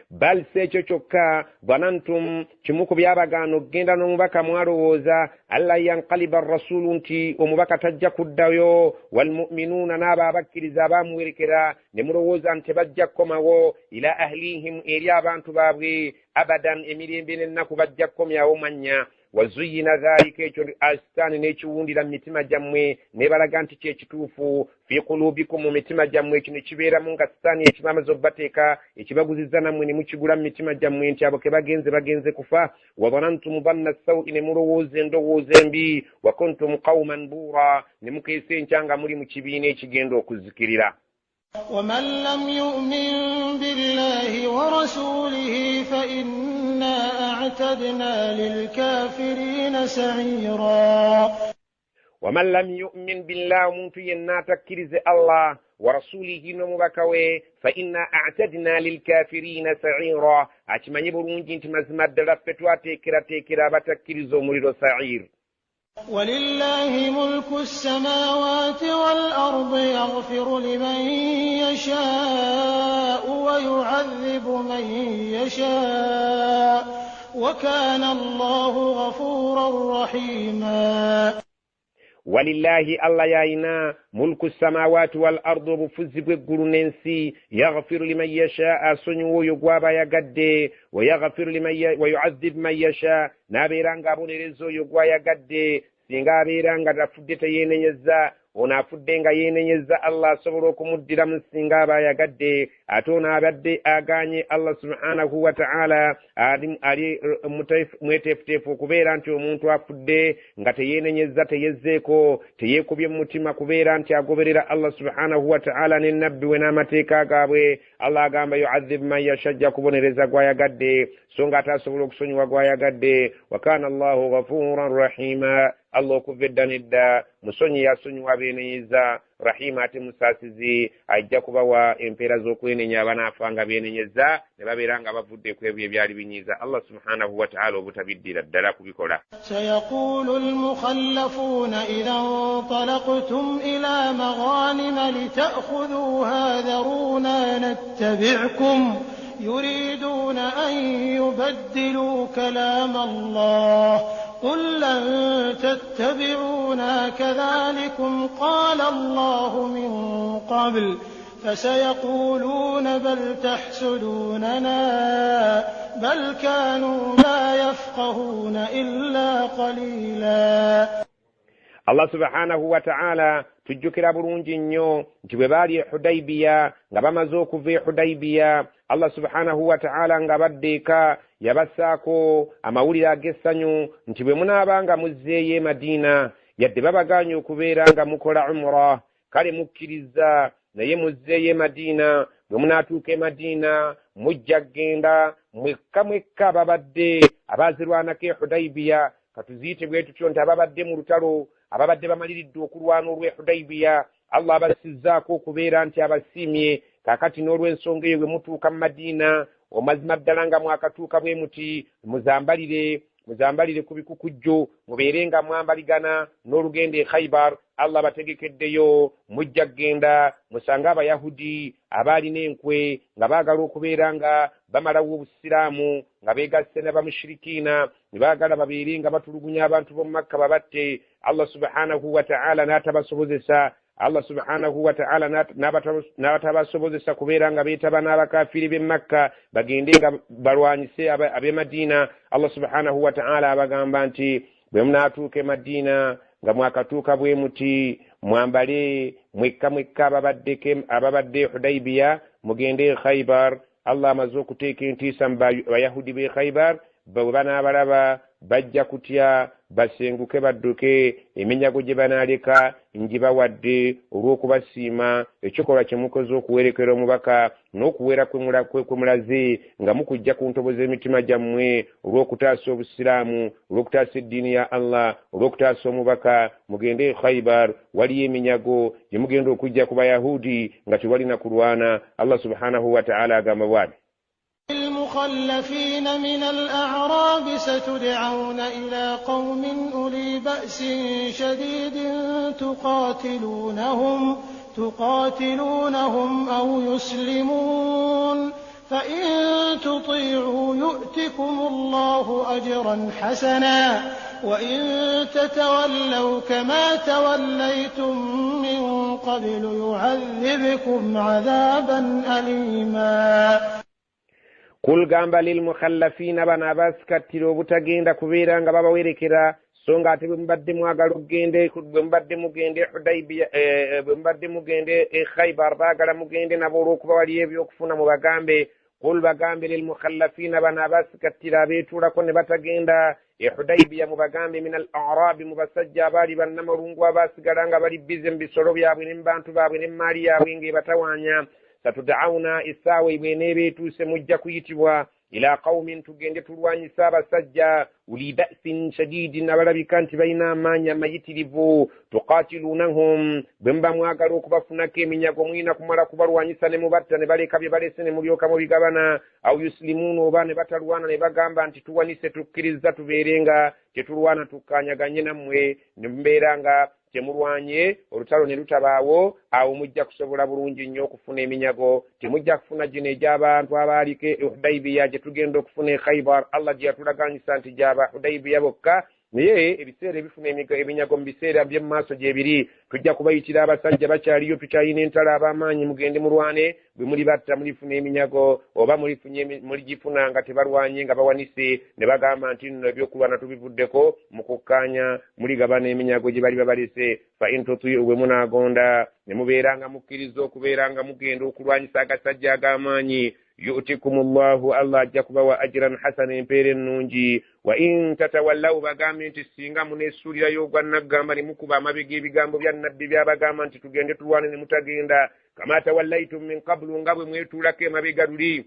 Bal, si ekyo kyokka, dhanantum, kimu ku byabagaana okugenda n'omubaka, mwalowooza alla yankaliba rasulu, nti omubaka tajja kuddayo, walmuminuuna, n'abo abakkiriza abamuwerekera ne mulowooza nti tebajja kukomawo, ila ahlihim, eri abantu baabwe, abadan, emirembe n'ennaku bajja kukomyawo mannya. Wazuyina dhalika, ekyo sitaani n'ekiwundira mu mitima gyammwe, nebalaga nti kyekituufu. Fi kulubikum, mu mitima gyammwe ekyo ne kibeeramu nga sitaani ekibamaze okubateeka, ekibaguzizza nammwe ne mukigula mu mitima gyammwe nti abo ke bagenze, bagenze kufa. Wadhanantum dhanna saui, ne mulowooza endowooza embi. Wa kuntum qauman buura, ne mukeesa enkya nga muli mu kibiina ekigenda okuzikirira. ومن لم يؤمن بالله ورسوله فإنا أعتدنا للكافرين سعيرا. Waman lam yumin billah, omuntu yenna atakkirize Allah wa rasulihi, n'omubaka we, fa inna atadna lilkafirina saira, akimanye bulungi nti mazima ddala ffe twateekerateekera abatakkiriza omuliro sair. ولله ملك السماوات والأرض، يغفر لمن يشاء ويعذب من يشاء، وكان الله غفورا رحيما. Walillahi, Allah yayina, mulku samawati wal ardi, obufuzi bw'eggulu n'ensi. Yaghfiru liman yasha, asonyiwa oyo gw'aba ayagadde. Wayaghfiru wayuadhib man yasha, n'abeera ng'abonereza oyo gw'ayagadde singa abeera nga tafudde teyeenenyeza. Ono afudde nga yeenenyeza, Allah asobola okumuddiramu singa aba ayagadde. Ate ono abadde aganye, Allah subhanahu wa ta'ala ali mweteefuteefu okubeera nti omuntu afudde nga teyeenenyeza, teyezzeeko, teyeekubye mu mutima kubeera nti agoberera Allah subhanahu wa ta'ala ne nabbi we n'amateeka gaabwe, Allah agamba yuadhibu man yasha, ajja kubonereza gw'ayagadde, so nga ate asobola okusonyiwa gw'ayagadde. Wa kana Allahu ghafuran rahima, Allah okuva edda nedda musonyi, asonyiwa beenenyeza, rahima, ate musaasizi, ajja kubawa empeera z'okwenenya abanaafa nga beenenyeza ne babeera nga bavudde ku ebyo ebyali binyiiza Allah subhanahu wataala obutabiddira ddala kubikola. سيقول المخلفون إذا انطلقتم إلى مغانم لتأخذوها ذرونا نتبعكم، يريدون أن يبدلوا كلام الله. قل لن تتبعونا، كذلكم قال الله من قبل، فسيقولون بل تحسدوننا، بل كانوا لا يفقهون إلا قليلا. Allah subhanahu wa ta'ala, tujjukira bulungi nnyo nti bwe baali e Hudaibiya, nga bamaze okuva e Hudaibiya, Allah subhanahu wa ta'ala nga badde eka yabassaako amawulire ag'essanyu nti bwe munaaba nga muzzeeyo e Madiina, yadde babagaanye okubeera nga mukola umura, kale mukkiriza, naye muzzeeyo e Madiina. Bwe munaatuuka e Madiina, mujja kgenda mwekka mwekka ababadde abaazirwanako e Hudaibiya, katuziyite bwe tutyo nti ababadde mu lutalo, ababadde bamaliridde okulwana olw'e Hudaibiya, Allah abasizzaako okubeera nti abasiimye. Kaakati n'olw'ensonga eyo, bwe mutuuka mu Madiina, omazima ddala nga mwakatuuka bwe muti, muzambalire, muzambalire ku bikukujjo, mubeere nga mwambaligana n'olugendo e Khaibar. Allah bategekeddeyo, mujja kgenda musange Abayahudi abaalina enkwe nga baagala okubeera nga bamalawo Obusiraamu, nga beegasse n'abamushirikiina ne baagala babeere nga batulugunya abantu b'omu Makka babatte. Allah subhanahu wa ta'ala n'atabasobozesa, Allah subhanahu wa ta'ala n'atabasobozesa kubeera nga beetaba n'abakafiiri b'e Makka bagende nga balwanyise ab'e Madiina. Allah subhanahu wa ta'ala abagamba nti bwe munaatuuka e Madiina, nga mwakatuuka bwe muti, mwambale mwekka mwekka ababadde e Hudaibiya, mugende e Khaibar. Allah amaze okuteeka entiisa mu Bayahudi b'e Khaibar. Bwe banaabalaba bajja kutya, basenguke badduke. Eminyago gye banaaleka ngibawadde olw'okubasiima ekikolwa kye mukoze okuwerekera omubaka n'okuwera kwe mulaze nga mukujja ku ntobo z'emitima gyammwe olw'okutaasa Obusiraamu, olw'okutaasa eddiini ya Allah, olw'okutaasa omubaka. Mugende e Khaibar, waliyo eminyago gye mugenda okujja ku Bayahudi nga tewalina kulwana. Allah subhanahu wa ta'ala agamba bw'ati: المخلفين من الأعراب ستدعون إلى قوم أولي بأس شديد تقاتلونهم أو يسلمون، فإن تطيعوا يؤتكم الله أجرا حسنا، وإن تتولوا كما توليتم من قبل يعذبكم عذابا أليما. Kul gamba lilmukhallafiina, bano abaasikattira obutagenda kubeera nga babawerekera, so nga ate bwe mubadde mwagala okugende, bwe mubadde mugende Hudaibiya, eh, bwe mubadde mugende e Khaibar, baagala mugende nabo olw'okuba waliyo ebyokufuna, mubagambe. Kul bagambe lilmukhallafiina, bano abaasikattira abeetuulako ne batagenda e Hudaibiya, mubagambe min al arabi, mu basajja abaali bannamalungu abaasigala nga bali bize mu bisolo byabwe ne mu bantu baabwe n'emmaali yaabwe ng'ebatawaanya. Satudawuna, essaawa ebwe eneeba etuuse mujja kuyitibwa, ila qaumin, tugende tulwanyise abasajja, uli ba'sin shadidin, abalabika nti balina amaanyi amayitirivu, tukatilunahum, bwe muba mwagala okubafunako eminyago mulina kumala kubalwanyisa ne mubatta ne baleka bye balese ne mulyoka mubigabana, au yusilimuuna, oba ne batalwana ne bagamba nti tuwanise tukkirizza tubeere nga tetulwana tukkanyaganye nammwe, ne mubeera nga temulwanye olutalo ne lutabaawo, awo mujja kusobola bulungi nnyo okufuna eminyago. Temujja kufuna gino egy'abantu abaaliko e Hudaibiya gye tugenda okufuna e Khaibar, Allah gye yatulaganyisa nti gyaba Hudaibiya bokka, naye ebiseera ebifuna eminyago mu biseera by'omu maaso gyebiri. Tujja kubayitira abasajja bakyaliyo, tukyalina entalo ab'amaanyi, mugende mulwane, bwe mulibatta mulifuna eminyago, oba muligifuna nga tebalwanye, nga bawanise ne bagamba nti nno ebyokulwana tubivuddeko, mu kukkaanya muligabana eminyago gye bali babalese. Fa in tutiu, bwe munaagonda ne mubeera nga mukkiriza okubeera nga mugenda okulwanyisa agasajja ag'amaanyi, yutikum llahu, Allah ajja kubawa ajiran hasana, empeera ennungi. Wa in tatawallawu, bagambye nti singa muneesuulirayo ogwa naggamba ne mukuba amabega ebigambo bya nabbi byabagamba nti tugende tulwane ne mutagenda, kama tawallaitum min qabulu, nga bwe mwetuulako emabega luli,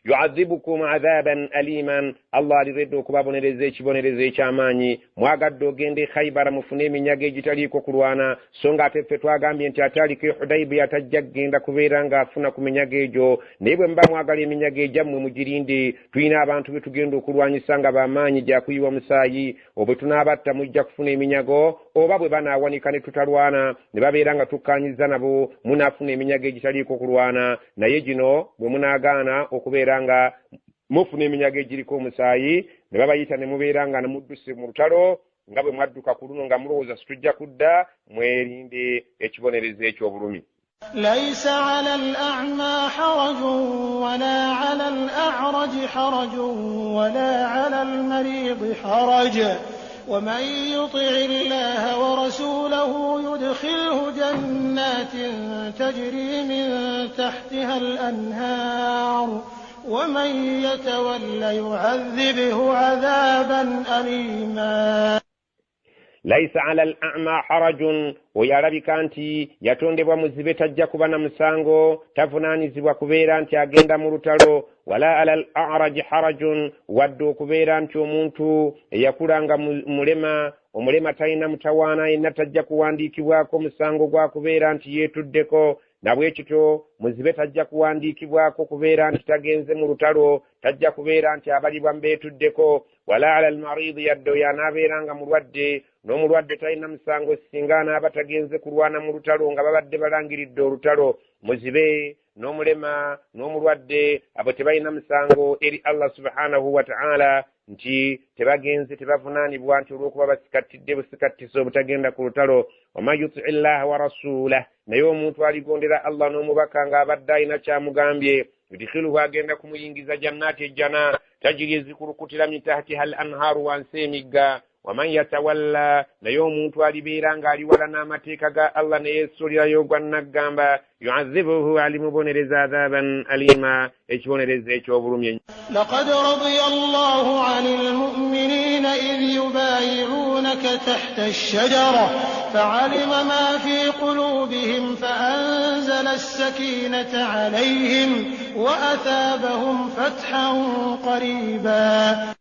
yuadhibukum adhaban aliman, Allah aliredde okubabonereza ekibonerezo eky'amaanyi. Mwagadde ogenda e Khaibara mufune eminyago egitaliiko kulwana, so nga ate ffe twagambye nti ate aliko e Hudaibiya tajja kugenda kubeera ng'afuna ku minyago egyo. Naye bwe muba mwagala eminyago egyammwe mugirinde, tulina abantu be tugenda okulwanyisa nga bamaanyi, gyakuyiwa musaayi, obwe tunaabatta mujja kufuna eminyago, oba bwe banaawanika ne tutalwana ne babeera nga tukkaanyizza nabo, munaafuna eminyago egitaliiko kulwana. Naye gino bwe munaagaana okubeera nga mufuna eminyago egiriko omusaayi ne babayita ne mubeera nga nemudduse mu lutalo nga bwe mwadduka ku luno nga mulowooza situjja kudda, mwerinde ekibonerezo eky'obulumi. Laisa ala al-a'ma harajun wala ala al-a'raj harajun wala ala al-marid haraj ومن يطع الله ورسوله يدخله جنات تجري من تحتها الأنهار ومن يتول يعذبه عذابا أليما. Laisa ala al ama harajun, oyo alabika nti yatondebwa muzibe tajja kuba na musango, tavunaanyizibwa kubeera nti agenda mu lutalo. Wala ala al araji harajun, wadde okubeera nti omuntu eyakula nga mulema, omulema talina mutawaana yenna, tajja kuwandiikibwako musango gwa kubeera nti yeetuddeko. Nabwekityo muzibe tajja kuwandiikibwako kubeera nti tagenze mu lutalo, tajja kubeera nti abalibwa mubeetuddeko. Wala ala almaridi, yadde oyo anaabeera nga mulwadde, n'omulwadde talina musango singa anaaba tagenze kulwana mu lutalo nga babadde balangiridde olutalo. Muzibe n'omulema n'omulwadde abo tebalina musango eri Allah subhanahu wataala nti tebagenze, tebavunaanibwa nti olw'okuba basikattidde busikattisa obutagenda ku lutalo. Waman yutii llaha wa rasulah, naye omuntu aligondera Allah n'omubaka ng'abadde alina kyamugambye, yudkhiluhu, agenda kumuyingiza jannaati, ejjana, tajiri, ezikulukutira, min tahtiha al anhaaru, wansi emigga. Waman yatawalla, naye omuntu alibeera ng'ali wala n'amateeka ga Allah ne yeesuulirayo ogwa naggamba, yuadhibuhu, alimubonereza, adhaban alima, ekibonerezo eky'obulumi. Laqad radiya Allahu ani lmuminina idh yubayiunaka tahta alshajara faalima ma fi qulubihim faanzala alsakinata alayhim wa athabahum fathan qariba.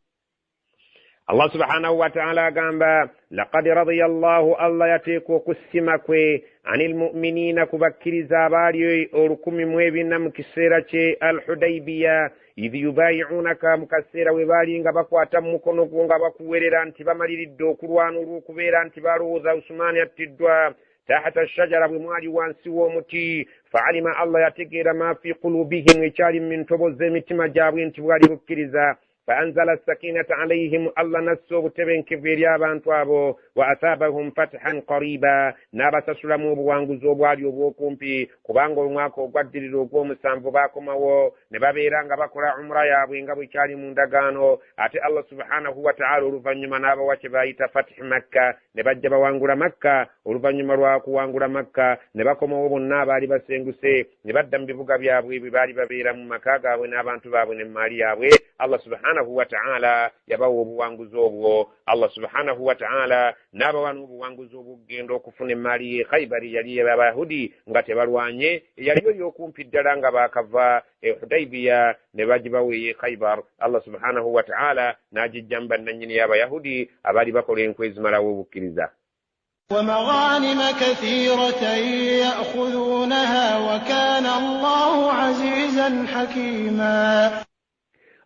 Allah subhanahu wataala agamba laqad radiya llahu, Allah yateeka okusima kwe, ani lmuminina, ku bakkiriza abaali 1400 mu kiseera kye al Hudaibiya, idh yubayiunaka, mu kaseera we baali nga bakwata mu mukono gwo nga bakuwerera nti bamaliridde okulwana olw'okubeera nti balowooza Usumaani attiddwa, tahta shajara, bwe mwali wansi w'omuti, faalima, Allah yategeera, ma fi qulubihim, ekyali mu ntobo z'emitima gyabwe nti bwali bukkiriza. Fa anzala sakinata alaihim, Allah nassa obutebenkevu eri abantu abo. Wa athabahum fathan qariba, n'abasasulamu obuwanguzi obwali obw'okumpi, kubanga omwaka ogwaddirira ogw'omusanvu baakomawo ne babeera nga bakola umra yaabwe nga bwe kyali mu ndagaano. Ate Allah subhanahu wa ta'ala oluvannyuma n'abawa kye baayita fatihi Makka, ne bajja bawangula Makka. Oluvannyuma lwa kuwangula Makka ne bakomawo bonna abaali basenguse ne badda mu bibuga byabwe bwe baali babeera mu maka gaabwe n'abantu baabwe n'emmaali yaabwe. Allah subhanahu wa ta'ala yabawa obuwanguzi obwo. Allah subhanahu wa ta'ala n'abawa n'obuwanguzi obw'okugenda okufuna emmaali ye Khaibari yali y'Abayahudi nga tebalwanye, eyaliyo y'okumpi ddala nga baakava e Hudaybiya ne bagibawa ey'e Khaibar. Allah subhanahu wa ta'ala n'agijjamu bannannyini y'Abayahudi abaali bakola enkwe ezimalawo obukkiriza. ومغانم كثيرة يأخذونها وكان الله عزيزا حكيما.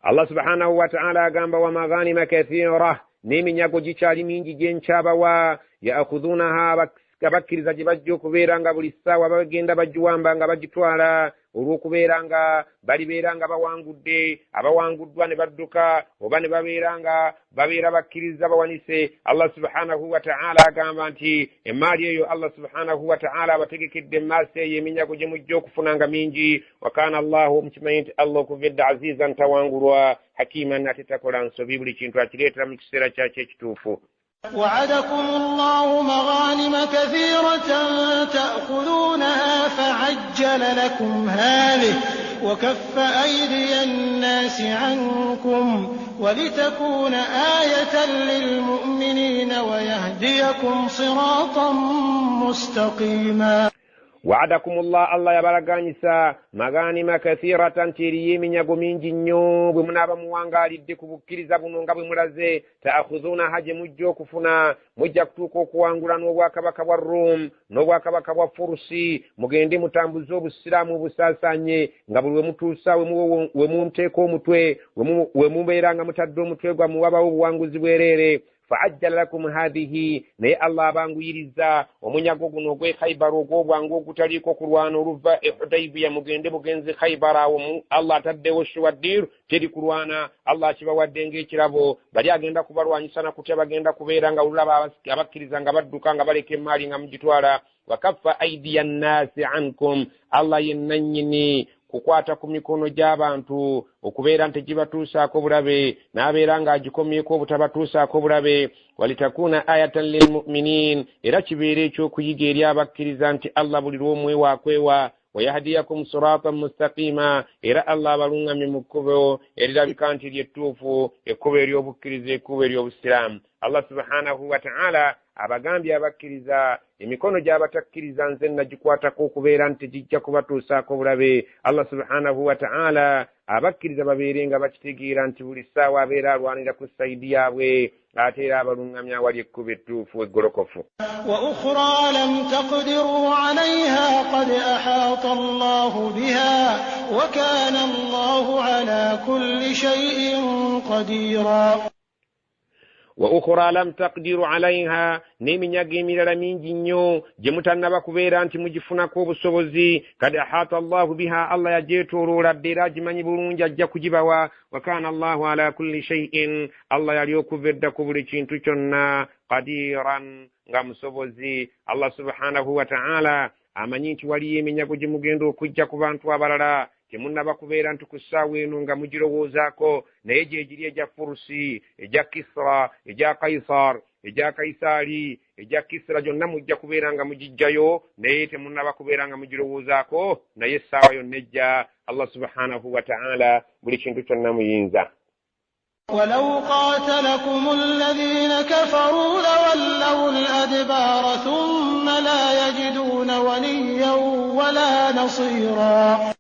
Allah subhanahu wa ta'ala agamba wa maghanima kathira, n'eminyago gikyali mingi gye nkyabawa. Ya'khudhunaha, abakkiriza gye bajja okubeera nga buli ssaawa bagenda bagiwamba nga bagitwala, olw'okubeera nga balibeera nga bawangudde, abawanguddwa ne badduka oba ne babeera nga babeera bakkiriza bawanise. Allah subhanahu wa ta'ala agamba nti emmaali eyo Allah subhanahu wa ta'ala abategekedde mu maaso eyo eminyago gye mujja okufuna nga mingi. Wa kana Allahu, mukimanyi nti Allah okuva edda azizan tawangulwa, hakiman ate takola nsobi, buli kintu akireetera mu kiseera kyakyo ekituufu. وعدكم الله مغانم كثيرة تأخذونها فعجل لكم هذه وكف أيدي الناس عنكم ولتكون آية للمؤمنين ويهديكم صراطا مستقيما. وعدكم الله, Allah yabalaganyisa maghanima kathiratan, nti eriyo eminyago mingi nnyo bwe munaaba muwangaalidde ku bukkiriza buno nga bwe mulaze. Ta'khudhunaha, gye mujja okufuna, mujja kutuuka okuwangula n'obwakabaka bwa Rum n'obwakabaka bwa Furusi, mugende mutambuze obusiraamu obusaasaanye nga buli we mutuusa we muteeka omutwe, we mubeera nga mutadde omutwe gwammwe wabawo obuwanguzi bwereere. Faajjala lakum hadhihi, naye Allah abanguyiriza omunyago guno ogw'e Khaibar ogw'obwangu ogutaliiko kulwana oluva e Hudaybiya, mugende bugenzi Khaibar. Awo Allah ataddewo shuwaddiru, teri kulwana, Allah akibawadde ng'ekirabo. Bali agenda kubalwanyisa na kutya, bagenda kubeera nga olulaba abakkiriza nga badduka nga baleka emmaali nga mugitwala. Wakaffa aidiya nnaasi ankum, Allah yennannyini kukwata ku mikono gy'abantu okubeera nti gibatuusaako bulabe, n'abeera ng'agikomyeko obutabatuusaako bulabe. Walitakuuna ayatan lilmuminin, era kibeere ekyokuyiga eri abakkiriza nti Allah buli lw'omwewa akwewa. Wayahdiyakum siratan mustaqima, era Allah abalungamye mu kkubo erirabika nti lyettuufu, ekkubo ery'obukkiriza, ekkubo ery'obusiraamu. Allah subhanahu wa ta'ala abagambye abakkiriza, emikono gy'abatakkiriza nze nagikwatako okubeera nti tegijja kubatuusaako bulabe. Allah subhanahu wa ta'ala abakkiriza babeere nga bakitegeera nti buli ssaawa abeera alwanira ku sayidi yaabwe, ate era abalungamya awali ekkubo ettuufu eggolokofu. Wa ukhra lam taqdiru alayha qad ahata Allahu biha wa kana Allahu ala kulli shay'in qadira. Wa ukhra lam taqdiru alayha, n'eminyago emirala mingi nnyo gye mutannaba kubeera nti mugifunako obusobozi. Kad ahata Allahu biha, Allah yagyetooloola dda era agimanyi bulungi, ajja kugibawa. Wa kana Allahu ala kulli shay'in, Allah yali okuva edda ku buli kintu kyonna, qadiran, nga musobozi. Allah subhanahu wa ta'ala amanyi nti waliyo eminyago gye mugenda okujja ku bantu abalala temunnaba kubeera nti ku ssaawa eno nga mugirowoozaako, naye gye giri egya Furusi, egya Kisra, egya Kaisar, egya Kaisaali, egya Kisra, gyonna mujja kubeera nga mugijjayo, naye temunnaba kubeera nga mugirowoozaako, naye essaawa yonna ejja. Allah subhanahu wa ta'ala buli kintu kyonna muyinza. ولو قاتلكم الذين كفروا لولوا الأدبار ثم لا يجدون وليا ولا نصيرا.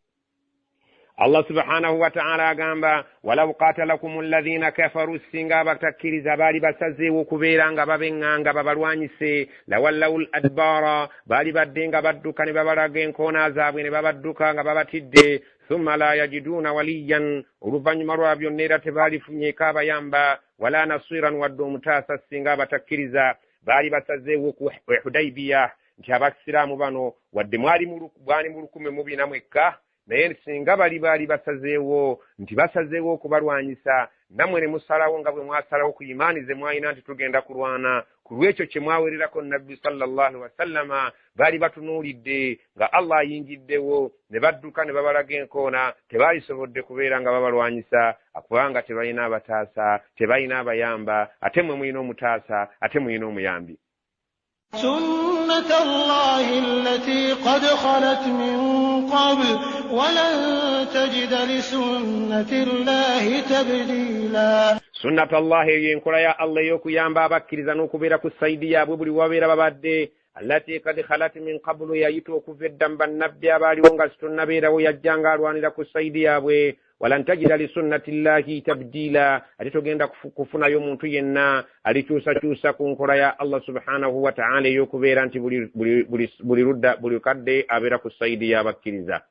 Allah subhanahu wa ta'ala agamba walau qatalakum alladhina kafaru, singa abatakkiriza baali basazeewo okubeera nga babeŋŋanga babalwanyise, lawallawu l adbaara, baali badde nga badduka ne babalaga enkoona zaabwe ne babadduka nga babatidde. Thumma la yajiduuna waliyan, oluvannyuma lwa byonna era tebaalifunyeeko abayamba, wala nasiran, wadde omutaasa. Singa abatakkiriza baali basazeewo ku Hudaybiya nti abasiraamu bano wadde mwali mu 1400 Naye singa bali baali basazeewo nti basazeewo okubalwanyisa, nammwe ne musalawo nga bwe mwasalawo ku imaani ze mwalina nti tugenda kulwana ku lw'ekyo kye mwawererako Nabbi sallallahu alaihi wasallama, baali batunuulidde nga Allah ayingiddewo ne badduka ne babalaga enkoona. Tebaalisobodde kubeera nga babalwanyisa kubanga tebalina abataasa, tebalina abayamba, ate mmwe mulina omutaasa, ate mulina omuyambi. سنة الله التي قد خلت من قبل ولن تجد لسنة الله تبديلا. Sunnata Allahi eyo enkola ya Allah ey'okuyamba abakkiriza n'okubeera ku sayidi yaabwe buli wabeera babadde, allati kad khalat min qabulu, yayita okuva edda mu bannabbi abaaliwo nga sitonnabeerawo, yajja nga alwanira ku sayidi yaabwe. Walan tajida lisunnati llahi tabdiila, ate togenda kufunayo muntu yenna alikyusakyusa ku nkola ya Allah subhanahu wa ta'ala ey'okubeera nti buli ludda buli kadde abeera ku sayidi y'abakkiriza.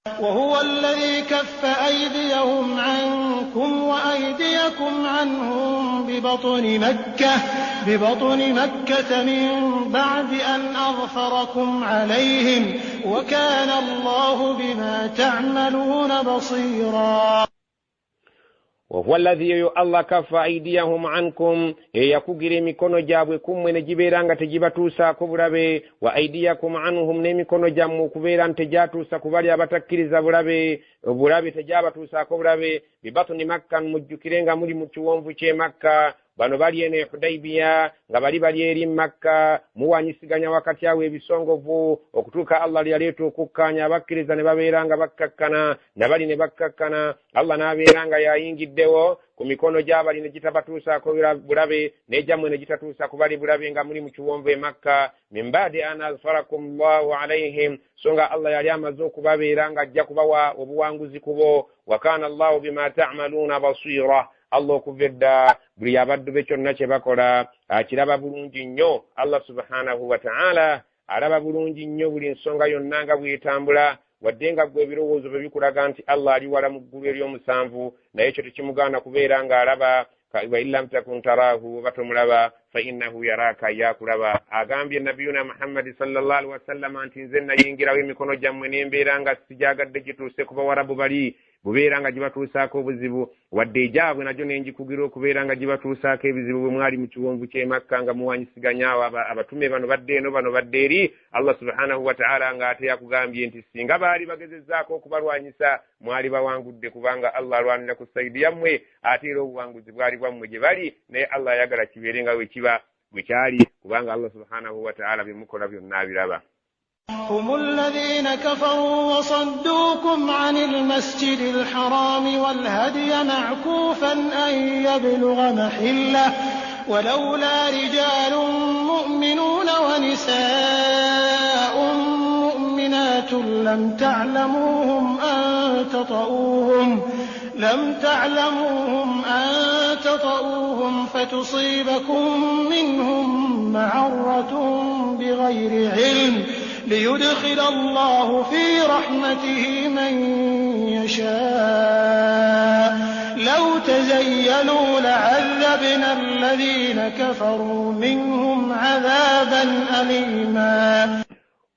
وهو الذي كف أيديهم عنكم وأيديكم عنهم ببطن مكة من بعد أن أظفركم عليهم وكان الله بما تعملون بصيرا. وهو الذي الله كف أيديهم عنكم, eyakugira emikono gyabwe kummwe ne gibeera nga tegibatuusaako bulabe, wa aidiyakum anhum, n'emikono gyammwe okubeera nti tegyatuusa ku bali abatakkiriza bulabe, obulabe tegyabatuusaako bulabe. Bibatuni Makka, mujjukire nga muli mu kiwonvu ky'e Makka, bano bali eno e Hudaybiya nga bali eri Makka, muwanyisiganya wakati awo ebisongovu okutuuka Allah lye yaleeta okukkaanya abakkiriza ne babeera nga bakkakkana, nabali ne bakkakkana, Allah n'abeera nga yayingiddewo ku mikono gy'abali ne gitabatuusaako bulabe, n'egyammwe ne gitatuusa ku bali bulabe nga muli mu kiwonvu e Makka. Min baadi an azfarakum llahu alaihim, so nga Allah yali amaze okubabeera nga ajja kubawa obuwanguzi ku bo. Wa kana llahu bima ta'maluuna basira, Allah okuva edda buli abaddu be kyonna kye bakola akiraba bulungi nnyo. Allah subhanahu wa ta'ala alaba bulungi nnyo buli nsonga yonna nga bw'etambula, wadde nga ggwe ebirowoozo bwe bikulaga nti Allah ali wala mu ggulu ery'omusanvu, naye ekyo tekimugaana kubeera ng'alaba. Wa in lam takun tarahu, oba tomulaba, fa innahu yaraka, yakulaba. Agambye Nabiyuna Muhammadi sallallahu alaihi wasallama nti nze nayingirawo emikono gyammwe n'embeera nga sijagadde gituuse ku bawarabu bali bubeera nga gibatuusaako obuzibu, wadde egyabwe nagyo nengikugira okubeera nga gibatuusaako ebizibu bwe mwali mu kiwonvu ky'e Makka nga muwanyisiganya awo abatume bano badde eno bano badde eri. Allah subhanahu wa ta'ala ng'ate yakugambye nti singa baali bagezezzaako okubalwanyisa mwali bawangudde, kubanga Allah alwanira ku sayidi yammwe, ate era obuwanguzi bwali bwammwe gye bali, naye Allah ayagala kibeere nga bwe kiba bwe kyali, kubanga Allah subhanahu wa ta'ala bye mukola byonna abiraba. هم الذين كفروا وصدوكم عن المسجد الحرام والهدي معكوفا أن يبلغ محله ولولا رجال مؤمنون ونساء مؤمنات لم تعلموهم أن تطؤوهم فتصيبكم منهم معرة بغير علم ليدخل الله في رحمته من يشاء لو تزيلوا لعذبنا الذين كفروا منهم عذابا أليما.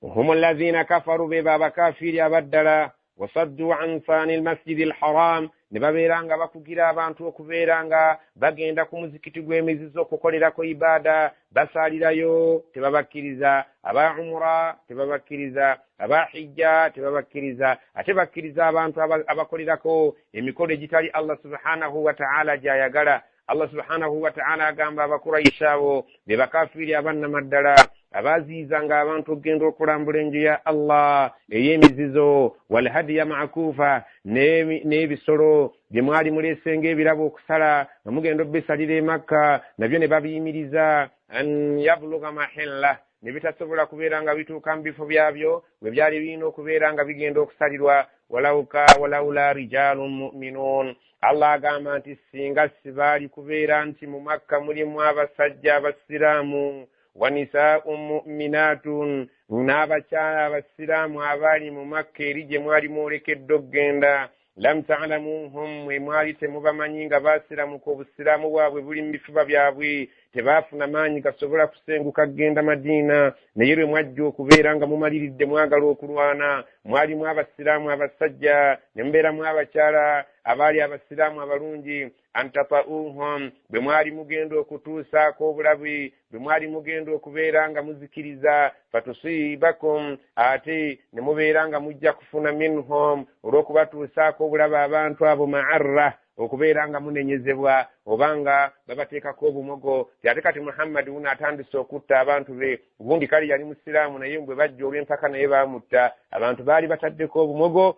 هم الذين كفروا بباب كافر أبدلا وصدوا عن ثاني المسجد الحرام, ne babeera nga bakugira abantu okubeera nga bagenda ku muzikiti gw'emizizo okukolerako ibaada, basaalirayo tebabakkiriza, aba umura tebabakkiriza, aba hijja tebabakkiriza, ate bakkiriza abantu abakolerako emikolo egitali Allah subhanahu wa ta'ala gy'ayagala. Allah subhanahu wa ta'ala agamba Abakurayisha abo be bakafiiri abannamaddala abaziizanga abantu okugenda okulambula enju ya Allah ey'emizizo, walhadiya makuufa, n'ebisolo bye mwali muleese ng'ebirabo okusala nga mugenda obbisalira e Makka, nabyo ne babiyimiriza an yabluga mahilla, ne bitasobola kubeera nga bituuka mu bifo byabyo bwe byali birina okubeera nga bigenda okusalirwa. Walaula rijalun mu'minun, Allah agamba nti singa sibaali kubeera nti mu Makka mulimu abasajja abasiraamu, wanisaa'u mu'minatun, n'abakyala abasiraamu abaali mu Makka eri gye mwali mwolekedde okugenda, lam ta'lamuhum, mwe mwali temubamanyi nga baasiramuka obusiraamu bwabwe buli mu bifuba byabwe, Tebaafuna maanyi gasobola kusenguka kugenda Madiina. Naye lwe mwajja okubeera nga mumaliridde mwagala okulwana, mwalimu abasiraamu abasajja ne mubeeramu abakyala abaali abasiraamu abalungi. Antata'uhum, bwe mwali mugenda okutuusaako obulabi, bwe mwali mugenda okubeera nga muzikiriza, fatusiibakum, ate ne mubeera nga mujja kufuna minhum, olw'okubatuusaako obulabe abantu abo, ma'arra, okubeera nga munenyezebwa oba nga babateekako obumogo. Ate kati Muhammadi wuno atandise okutta abantu be. Gundi kale yali musiraamu, naye bwe bajja olw'empaka naye baamutta. Abantu baali bataddeko obumogo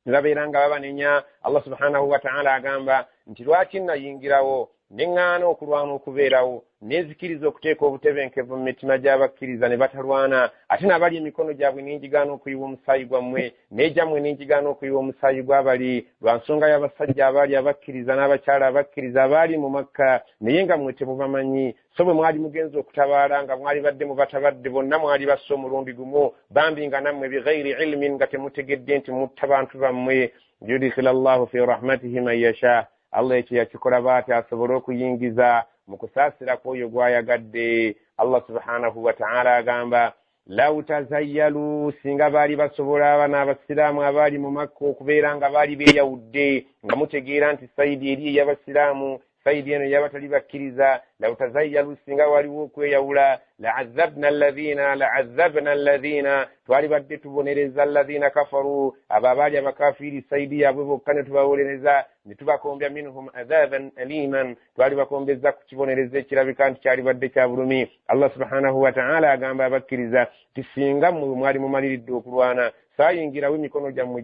ne babeera nga babanenya. Allah subhanahu wataala agamba nti lwaki nayingirawo ne ŋŋaana okulwana okubeerawo, nenzikiriza okuteeka obutebenkevu mu mitima gy'abakkiriza ne batalwana, ate nabali emikono gyabwe nenjigaana okuyiwa omusaayi gwammwe n'egyammwe nenjigaana okuyiwa omusaayi gw'abali, lwa nsonga y'abasajja abaali abakkiriza n'abakyala abakkiriza abaali mu Makka, naye nga mmwe temubamanyi. So bwe mwali mugenze okutabaala nga mwali badde mubatabadde bonna, mwali basse omulundi gumu bambi nga nammwe bighairi ilmin, nga temutegedde nti mutta bantu bammwe. Yudkhila llahu fi rahmatihi man yasha, Allah ekyo yakikola baati asobole okuyingiza mu kusaasira kw'oyo gw'ayagadde. Allah subhanahu wataala agamba law tazayyalu, singa baali basobola abana abasiraamu abaali mu Makka okubeera nga baali beeyawudde, nga mutegeera nti sayidi eri ey'abasiraamu, sayidi eno ey'abatali bakkiriza. Law tazayyalu, singa waliwo okweyawula, laazabna alladhina, laazabna alladhina, twalibadde tubonereza alladhina kafaru, abo abaali abakafiiri, sayidi yaabwe bokka ne tubabonereza ne tubakombya, minhum adhaban aliman, twalibakombeza ku kibonerezo ekirabika nti kyalibadde kya bulumi. Allah subhanahu wataala agamba abakkiriza ti singa mmwe mwali mumaliridde okulwana, saayingirawo emikono gyammwe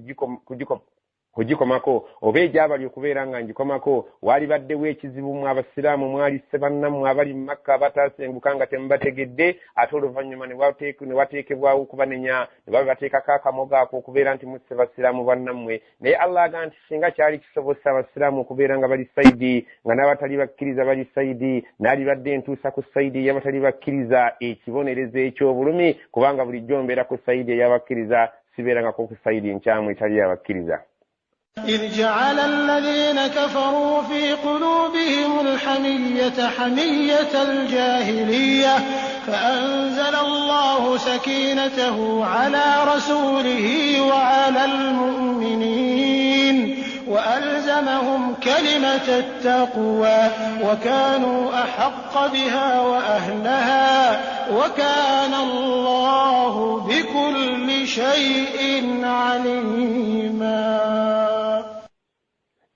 kugikomako oba egyabali okubeera nga ngikomako, waalibaddewo ekizibu mu abasiraamu mwalisse bannammwe abali mu Makka abataasenguka nga temubategedde, ate oluvannyuma ne wateekebwawo okubanenya ne babateekako akamogo ako okubeera nti musse basiraamu bannammwe. Naye Allah agamba nti singa kyali kisobose abasiraamu okubeera nga bali sayidi nga n'abatali bakkiriza bali sayidi, n'alibadde entuusa ku sayidi ey'abatali bakkiriza ekibonerezo eky'obulumi, kubanga bulijjo mbeera ku sayidi ey'abakkiriza, sibeerangako ku sayidi nkyamu etali y'abakkiriza. إذ جعل الذين كفروا في قلوبهم الحمية حمية الجاهلية فأنزل الله سكينته على رسوله وعلى المؤمنين وألزمهم كلمة التقوى وكانوا أحق بها وأهلها وكان الله بكل شيء عليما.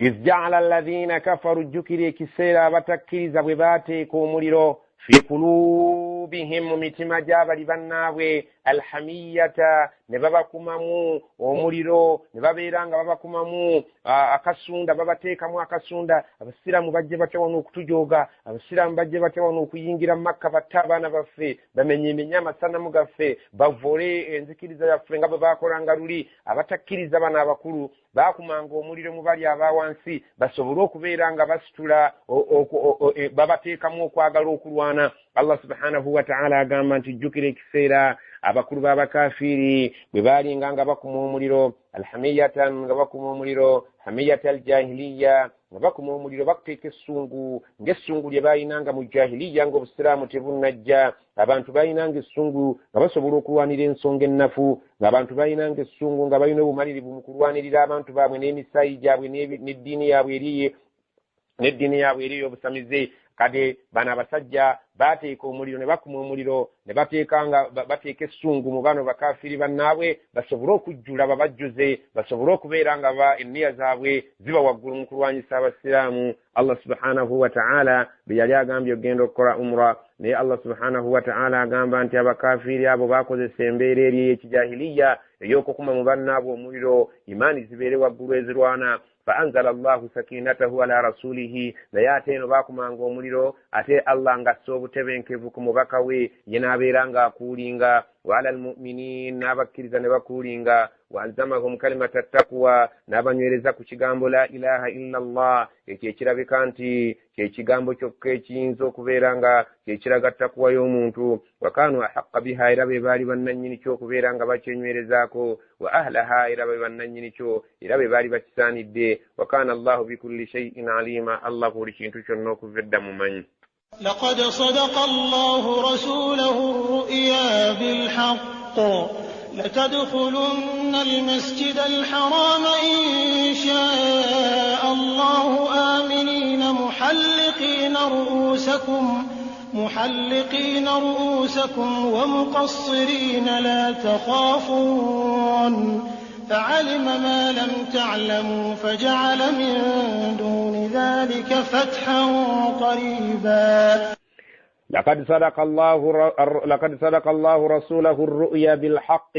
إذ جعل الذين كفروا, jjukira ekiseera abatakkiriza bwe baateeka omuliro, fi kulubihim, mu mitima gy'abali bannaabwe, alhamiyata, ne babakumamu omuliro, ne babeera nga babakumamu akasunda, babateekamu akasunda. Abasiraamu bajje batya wano okutujooga? Abasiraamu bajje batya wano okuyingira Makka batte abaana baffe, bamenyemenye amasanamu gaffe, bavole enzikiriza yaffe nga bwe baakolanga luli? Abatakkiriza bano abakulu baakumanga omuliro mu bali aba wansi basobole okubeera nga basitula, babateekamu okwagala okulwana. Allah subhanahu wataala agamba nti jjukira ekiseera abakulu b'abakafiiri bwe baalinga nga bakuma omuliro, alhamiyatan, nga bakuma omuliro, hamiyata aljahiliya, nga bakuma omuliro, bakuteeka essungu ng'essungu lye baalinanga mu jahiliya ng'obusiraamu tebunnajja. Abantu baalinanga essungu nga basobola okulwanira ensonga ennafu, ng'abantu baalinanga essungu nga balina obumalirivu mu kulwanirira abantu baabwe n'emisaayi gyabwe n'eddiini yaabwe eriye n'eddiini yaabwe eri ey'obusamize. Kati bano abasajja baateeka omuliro ne bakuma omuliro ne bateeka nga bateeka essungu mu bano bakafiiri bannaabwe basobole okujjula, babajjuze, basobole okubeera nga ba enniya zaabwe ziba waggulu mu kulwanyisa abasiraamu. Allah subhanahu wataala bwe yali agambye okugenda okukola umra, naye Allah subhanahu wataala agamba nti abakafiiri abo baakozesa embeera eri ey'ekijahiliya ey'okukuma mu bannaabwe omuliro, imaani zibeere waggulu ezirwana. Fa anzala allahu sakinatahu ala rasulihi, naye ate eno baakumanga omuliro, ate Allah ng'assa obutebenkevu ku mubaka we, ye n'abeera ng'akuulinga, wa ala almuminin, n'abakkiriza ne bakuulinga, wa alzamahum kalimata taqwa, n'abanywereza ku kigambo la ilaha illa Allah. Ekyo ekirabika nti kyekigambo kyokka ekiyinza okubeera nga kyekiraga takuwa y'omuntu. Wa kanu ahaqa biha, era be baali bannannyini kyo okubeera nga bakyenywerezaako, wa ahlaha, era be bannannyini kyo, era be baali bakisaanidde. Wa kana allahu bikulli shaiin alima, Allah ku buli kintu kyonna okuva edda mumanyi. لقد صدق الله رسوله الرؤيا بالحق لتدخلن المسجد الحرام إن شاء الله آمنين محلقين رؤوسكم ومقصرين لا تخافون فعلم ما لم تعلموا فجعل من دون ذلك فتحا قريبا. لقد صدق الله رسوله الرؤيا بالحق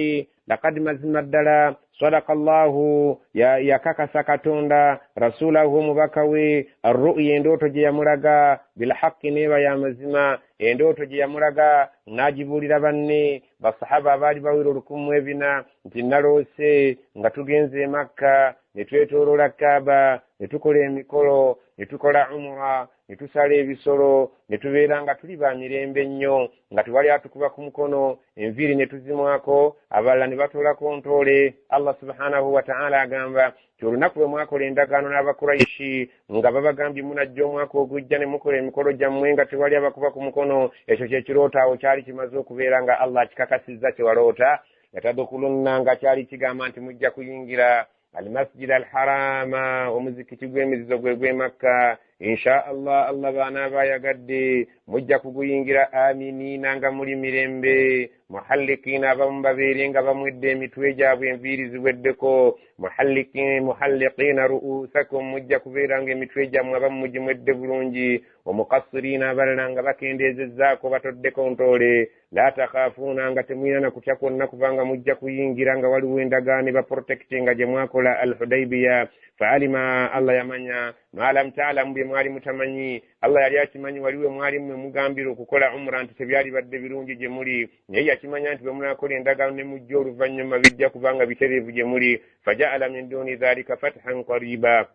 لقد مزمدلا صدق الله yakakasa Katonda rasulahu mubaka we arru'ya endoto gye yamulaga bilhaqi neba ya mazima endoto gye yamulaga n'agibuulira banne basahaba abaali bawera 1400 nti naloose nga tugenze e Makka ne twetooloola Kaaba ne tukola emikolo ne tukola umura ne tusala ebisolo ne tubeera nga tuli ba mirembe nnyo nga tewali atukuba ku mukono enviiri ne tuzimwako abalala ne batoolako ntoole. Allah subhanahu wa ta'ala agamba nti olunaku lwe mwakola endagaano n'Abakuraishi nga babagambye munajja omwaka ogujja ne mukola emikolo gyammwe nga tewali abakuba ku mukono, ekyo kye kirooto awo kyali kimaze okubeera nga Allah akikakasizza kye waloota. Latadkhulunna nga kyali kigamba nti mujja kuyingira almasjid alharama omuzikiti gw'emizizo gwe gw'e Makka insha Allah Allah b'anaaba ayagadde mujja kuguyingira aminiina nga muli mirembe muhallikiina abamu babeere nga bamwedde emitwe gyabwe enviiri ziweddeko muhalliqiina ru'usakum mujja kubeera nga emitwe gyammwe abamu mugimwedde bulungi omuqassiriina abalala nga bakendeezezzaako batoddeko ntoole la takhaafuuna nga temulina na kutya kwonna kubanga mujja kuyingira nga waliwo endagaano ebaprotectinga gye mwakola al-Hudaybiya. Faalima Allah yamanya ma lam ta'lamu bye mwali mutamanyi. Allah yali akimanyi waliwo mwali mmwe mugambira okukola umra nti tebyali badde birungi gye muli, naye yakimanya nti bwe munaakola endagaano ne mujja oluvannyuma bijja kubanga bitereevu gye muli. Faja'ala min duni dhalika fathan qariba,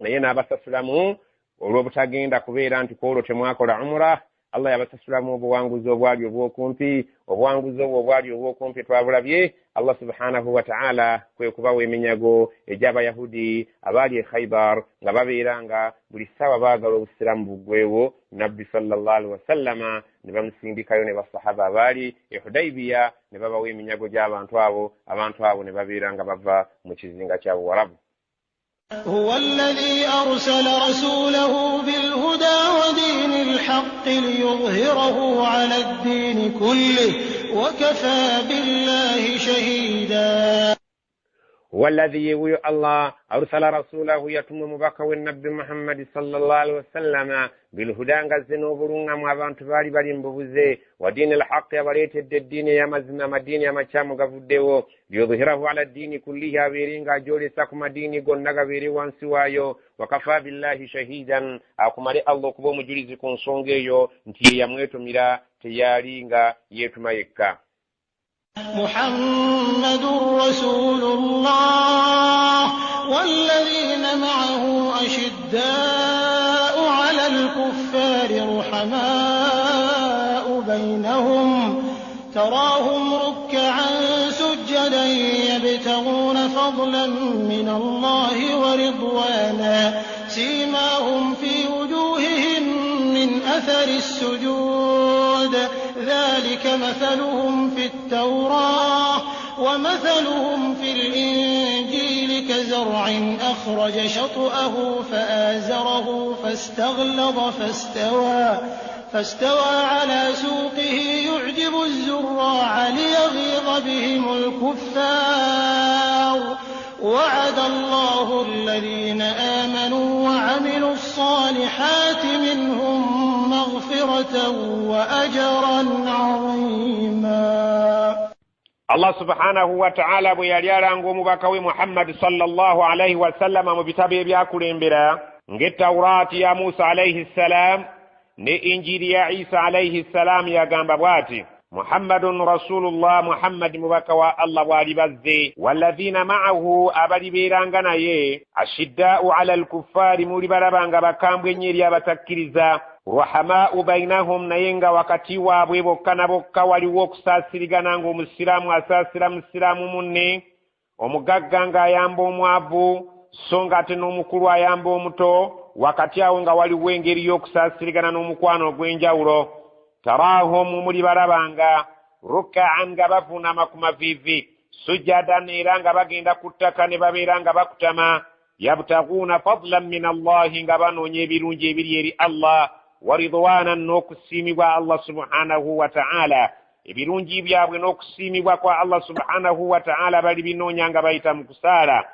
naye n'abasasulamu olw'obutagenda kubeera nti kwolwo temwakola umra. Allah yabasasulamu obuwanguzi obwali obw'okumpi. Obuwanguzi obwo obwali obw'okumpi twabulabye Allah subhanahu wa ta'ala kwe kubawa eminyago egy'Abayahudi abaali e Khaybar nga babeera nga buli ssaawa baagala obusiraamu buggwewo. Nabbi sallallahu alaihi wasallama ne bamusindikayo ne basahaba abaali e Hudaybiya ne babawa eminyago gy'abantu abo, abantu abo ne babeera nga bava mu kizinga kya Buwarabu. هو الذي أرسل رسوله بالهدى ودين الحق ليظهره على الدين كله وكفى بالله شهيدا. هو الذي الله أرسل رسوله يتم مبكى النبي محمد صلى الله عليه وسلم بالهدى ngazze n'obulungamu abantu baali bali mbubuze wa diini alhaqi abaleetedde eddiini ey'amazima amadiini amakyamu gavuddewo liyudhhirahu ala ddiini kullihi abeere ng'agyolesa ku madiini gonna gabeere wansi waayo wakafa billahi shahidan akumale Allah okuba omujulizi ku nsonga eyo nti ye yamwetumira teyali nga yeetuma yekka. محمد رسول الله والذين معه أشداء على الكفار رحماء بينهم تراهم ركعا سجدا يبتغون فضلا من الله ورضوانا سيماهم في وجوههم من أثر السجود ذلك مثلهم في التوراة ومثلهم في الإنجيل كزرع أخرج شطأه فآزره فاستغلظ فاستوى على سوقه يعجب الزراع ليغيظ بهم الكفار وعد الله الذين آمنوا وعملوا الصالحات منهم مغفرة وأجرا عظيما. Allah subhanahu wa ta'ala bwe yali alanga omubaka we Muhammad sallallahu alaihi wasallama mu bitabo ebyakulembera ng'Etawuraati ya Musa alaihi ssalam ne Injiri ya Isa alaihi ssalam yagamba bw'ati Muhammadun Rasulullah, Muhammad mubaka wa Allah bw'ali bazze, walladhina ma'ahu abalibeeranga naye, ashidda'u ala al-kuffaari muli balaba nga bakambwe ennyo eri abatakkiriza, ruhamaa'u bainahum naye nga wakati waabwe bokka na bokka waliwo okusaasirigana ng'omusiraamu asaasira musiraamu munne, omugagga ng'ayamba omwavu, so ng'ate n'omukulu ayamba omuto. Wakati awo nga waliwo engeri y'okusaasirigana n'omukwano ogw'enjawulo. Taraahum, muli balabanga, rukaan, nga bavuunama ku maviivi, sujadan, era nga bagenda ku ttaka ne babeera nga bakutama, yabtaguuna fadlan min Allahi, nga banoonya ebirungi ebiri eri Allah, wa ridwanan, n'okusiimibwa Allah subhanahu wa ta'ala. Ebirungi byabwe n'okusiimibwa kwa Allah subhanahu wa ta'ala bali binoonya nga bayita mu kusaala.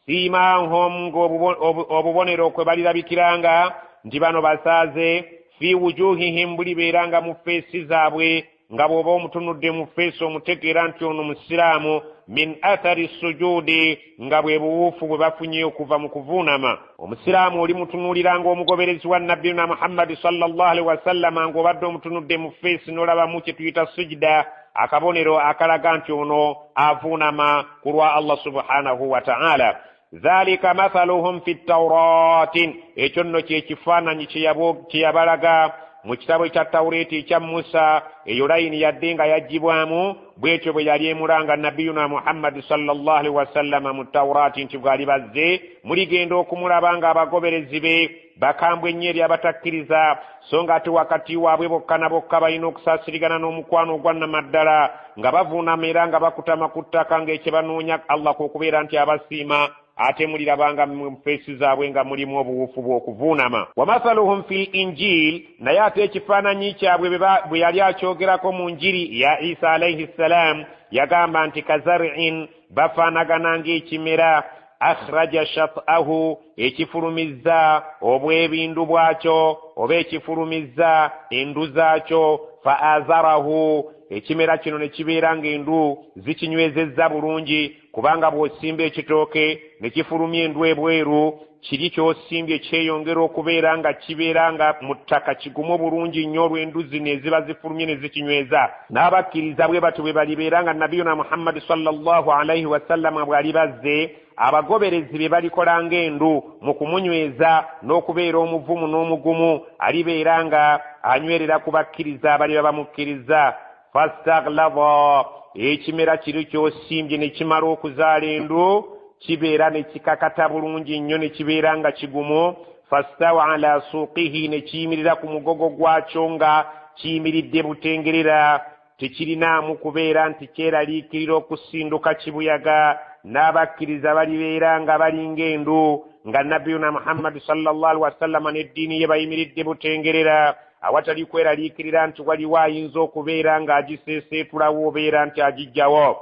Siimahum, ng'obubonero kwe balirabikiranga nti bano basaaze, fi wujuhihim, bulibeeranga mu feesi zaabwe, nga bw'oba omutunudde mu feesi omutegeera nti ono musiraamu, min athari sujudi, nga bwe buwuufu bwe bafunye okuva mu kuvuunama. Omusiraamu oli mutunuulira ng'omugoberezi wa Nabbi na Muhammadi sallallahu alaihi wasallama, ng'obadde omutunudde mu feesi n'olabamu kye tuyita sujida, akabonero akalaga nti ono avuunama ku lwa Allah subhanahu wa ta'ala. Dhalika mathaluhum fi ttawrati, ekyo nno kye kifaananyi kye yabalaga mu kitabo ekya Tawreeti ekya Musa. Eyo layini yadde nga yaggyibwamu bwetyo bwe yali emulanga Nabiyuna Muhammadi sallallahu alaihi wasallama mu Tawraati nti bw'ali bazze muligenda okumulaba ng'abagoberezi be bakambwe ennyo eri abatakkiriza, so nga ate wakati waabwe bokka na bokka balina okusaasirigana n'omukwano ogwa nnamaddala, nga bavuunama era nga bakutama ku ttaka ng'ekye banoonya Allah kwe okubeera nti abasiima, ate mulirabanga mu feesi zaabwe nga mulimu obuwufu bw'okuvuunama. Wa mathaluhum fil injil, naye ate ekifaananyi kyabwe bwe yali akyogerako mu njiri ya Isa alaihi ssalam, yagamba nti kazarin, bafaanagana ng'ekimera, akhraja shat'ahu, ekifulumizza obwebindu bwakyo oba ekifulumizza endu zaakyo, fa azarahu, ekimera kino ne kibeera ng'endu zikinywezezza bulungi, kubanga bw'osimba ekitooke ne kifulumya endu ebweru, kiri ky'osimbye kyeyongera okubeera nga kibeera nga mu ttaka kigumu bulungi nnyo olw'endu zino eziba zifulumye ne zikinyweza. N'abakkiriza bwe batyo bwe balibeera nga Nabiyuna Muhammadi sallallahu alaihi wasallama bw'ali bazze, abagoberezi be balikola ng'endu mu kumunyweza n'okubeera omuvumu n'omugumu, alibeera nga anywerera ku bakkiriza abaliba bamukkiriza. Fastaghlaba, ekimera kiri ky'osimbye ne kimala okuzaala endu, kibeera ne kikakata bulungi nnyo ne kibeera nga kigumu. Fastawa ala suuqihi, ne kiyimirira ku mugogo gwakyo nga kiyimiridde butengerera, tekirinaamu kubeera nti kyeraliikirira okusinduka kibuyaga. N'abakkiriza balibeera nga balinga endu, nga Nabiyuna Muhammadi sallallahu alaihi wasallama n'eddiini ye bayimiridde butengerera, awatali kweraliikirira nti waliwo ayinza okubeera ng'agiseeseetulawo obeera nti agiggyawo.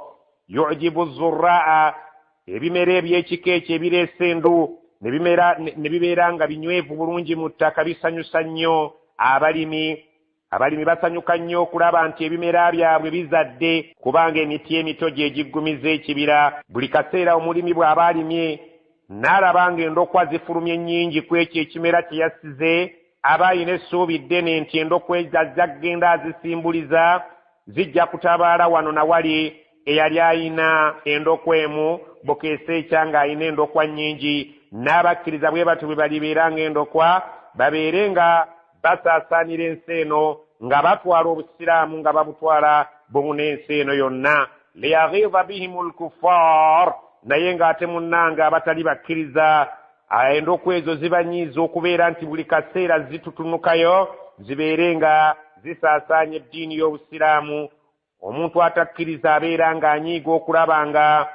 Yujibu zurraa, ebimera eby'ekika ekyo ebireese endu ne bibeera nga binywevu bulungi mu ttaka, bisanyusa nnyo abalimi. Abalimi basanyuka nnyo okulaba nti ebimera byabwe bizadde, kubanga emiti emito gye giggumiza ekibira. Buli kaseera omulimi bw'aba alimye n'alaba ng'endokwa zifulumye nnyingi ku ekyo ekimera kye yasize, aba ayina essuubi ddene nti endokwa ezo ajja kugenda azisimbuliza, zijja kutabaala wano na wali. Eyali ayina endokwa emu bukeesa ekya ng'ayina endokwa nnyingi. N'abakkiriza bwe batyo bwe balibeera ng'endokwa, babeere nga basaasaanira ensi eno, nga batwala obusiraamu nga babutwala bubuna ensi eno yonna. Liyaghidha bihimul kuffar, naye ng'ate munnange abatali bakkiriza endokwa ezo zibanyiiza okubeera nti buli kaseera zitutunukayo, zibeere nga zisaasaanya eddiini y'obusiraamu. Omuntu atakkiriza abeera ng'anyiiga okulaba nga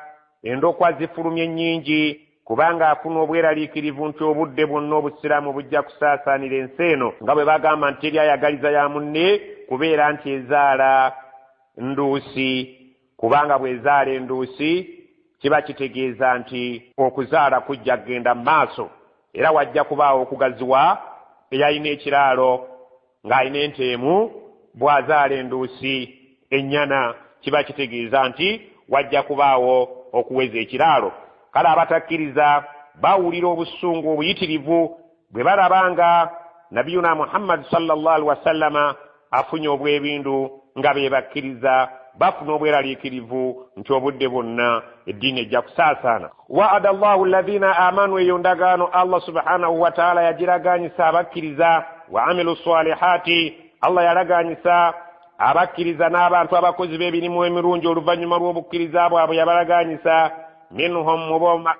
endokwa zifulumye nnyingi, kubanga afuna obweraliikirivu nti obudde bwonna obusiraamu bujja kusaasaanira ensi eno, nga bwe bagamba nti teri ayagaliza ya munne kubeera nti ezaala nduusi, kubanga bw'ezaala enduusi kiba kitegeeza nti okuzaala kujja kugenda mu maaso, era wajja kubaawo okugaziwa. Eyalina ekiraalo ng'alina ente emu, bw'azaala enduusi ennyana kiba kitegeeza nti wajja kubaawo okuweza ekiraalo. Kale abatakkiriza bawulira obusungu obuyitirivu bwe balaba nga Nabiyuna Muhammad sallallahu alaihi wasallama afunye obwebindu, nga be bakkiriza bafuna obweraliikirivu nti obudde bwonna eddiini ejja kusaasaana. Waada Allahu alladhina amanu, eyo ndagaano Allah subhanahu wa ta'ala yagiragaanyisa abakkiriza. Wa amilu salihati, Allah yalagaanyisa abakkiriza n'abantu abakozi b'emirimu emirungi oluvannyuma lw'obukkiriza bwabwe yabalagaanyisa. Minhum,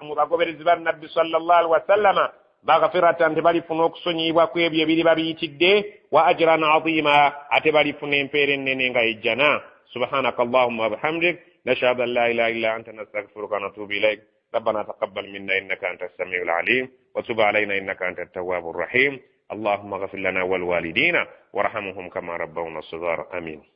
mu bagoberezi ba Nabbi sallallahu alaihi wasallama Maghfiratan, tebalifuna okusonyiyibwa ku ebyo ebiriba biyitidde, wa ajran azima, ate balifuna empeera ennene nga ejjana. Subhanaka allahumma wabihamdik, nashhadu an la ilaha illa anta, nastaghfiruka wa natubu ilaik. ربنا تقبل منا إنك أنت السميع العليم، وتب علينا إنك أنت التواب الرحيم. اللهم اغفر لنا والوالدين وارحمهم كما ربونا صغار، آمين.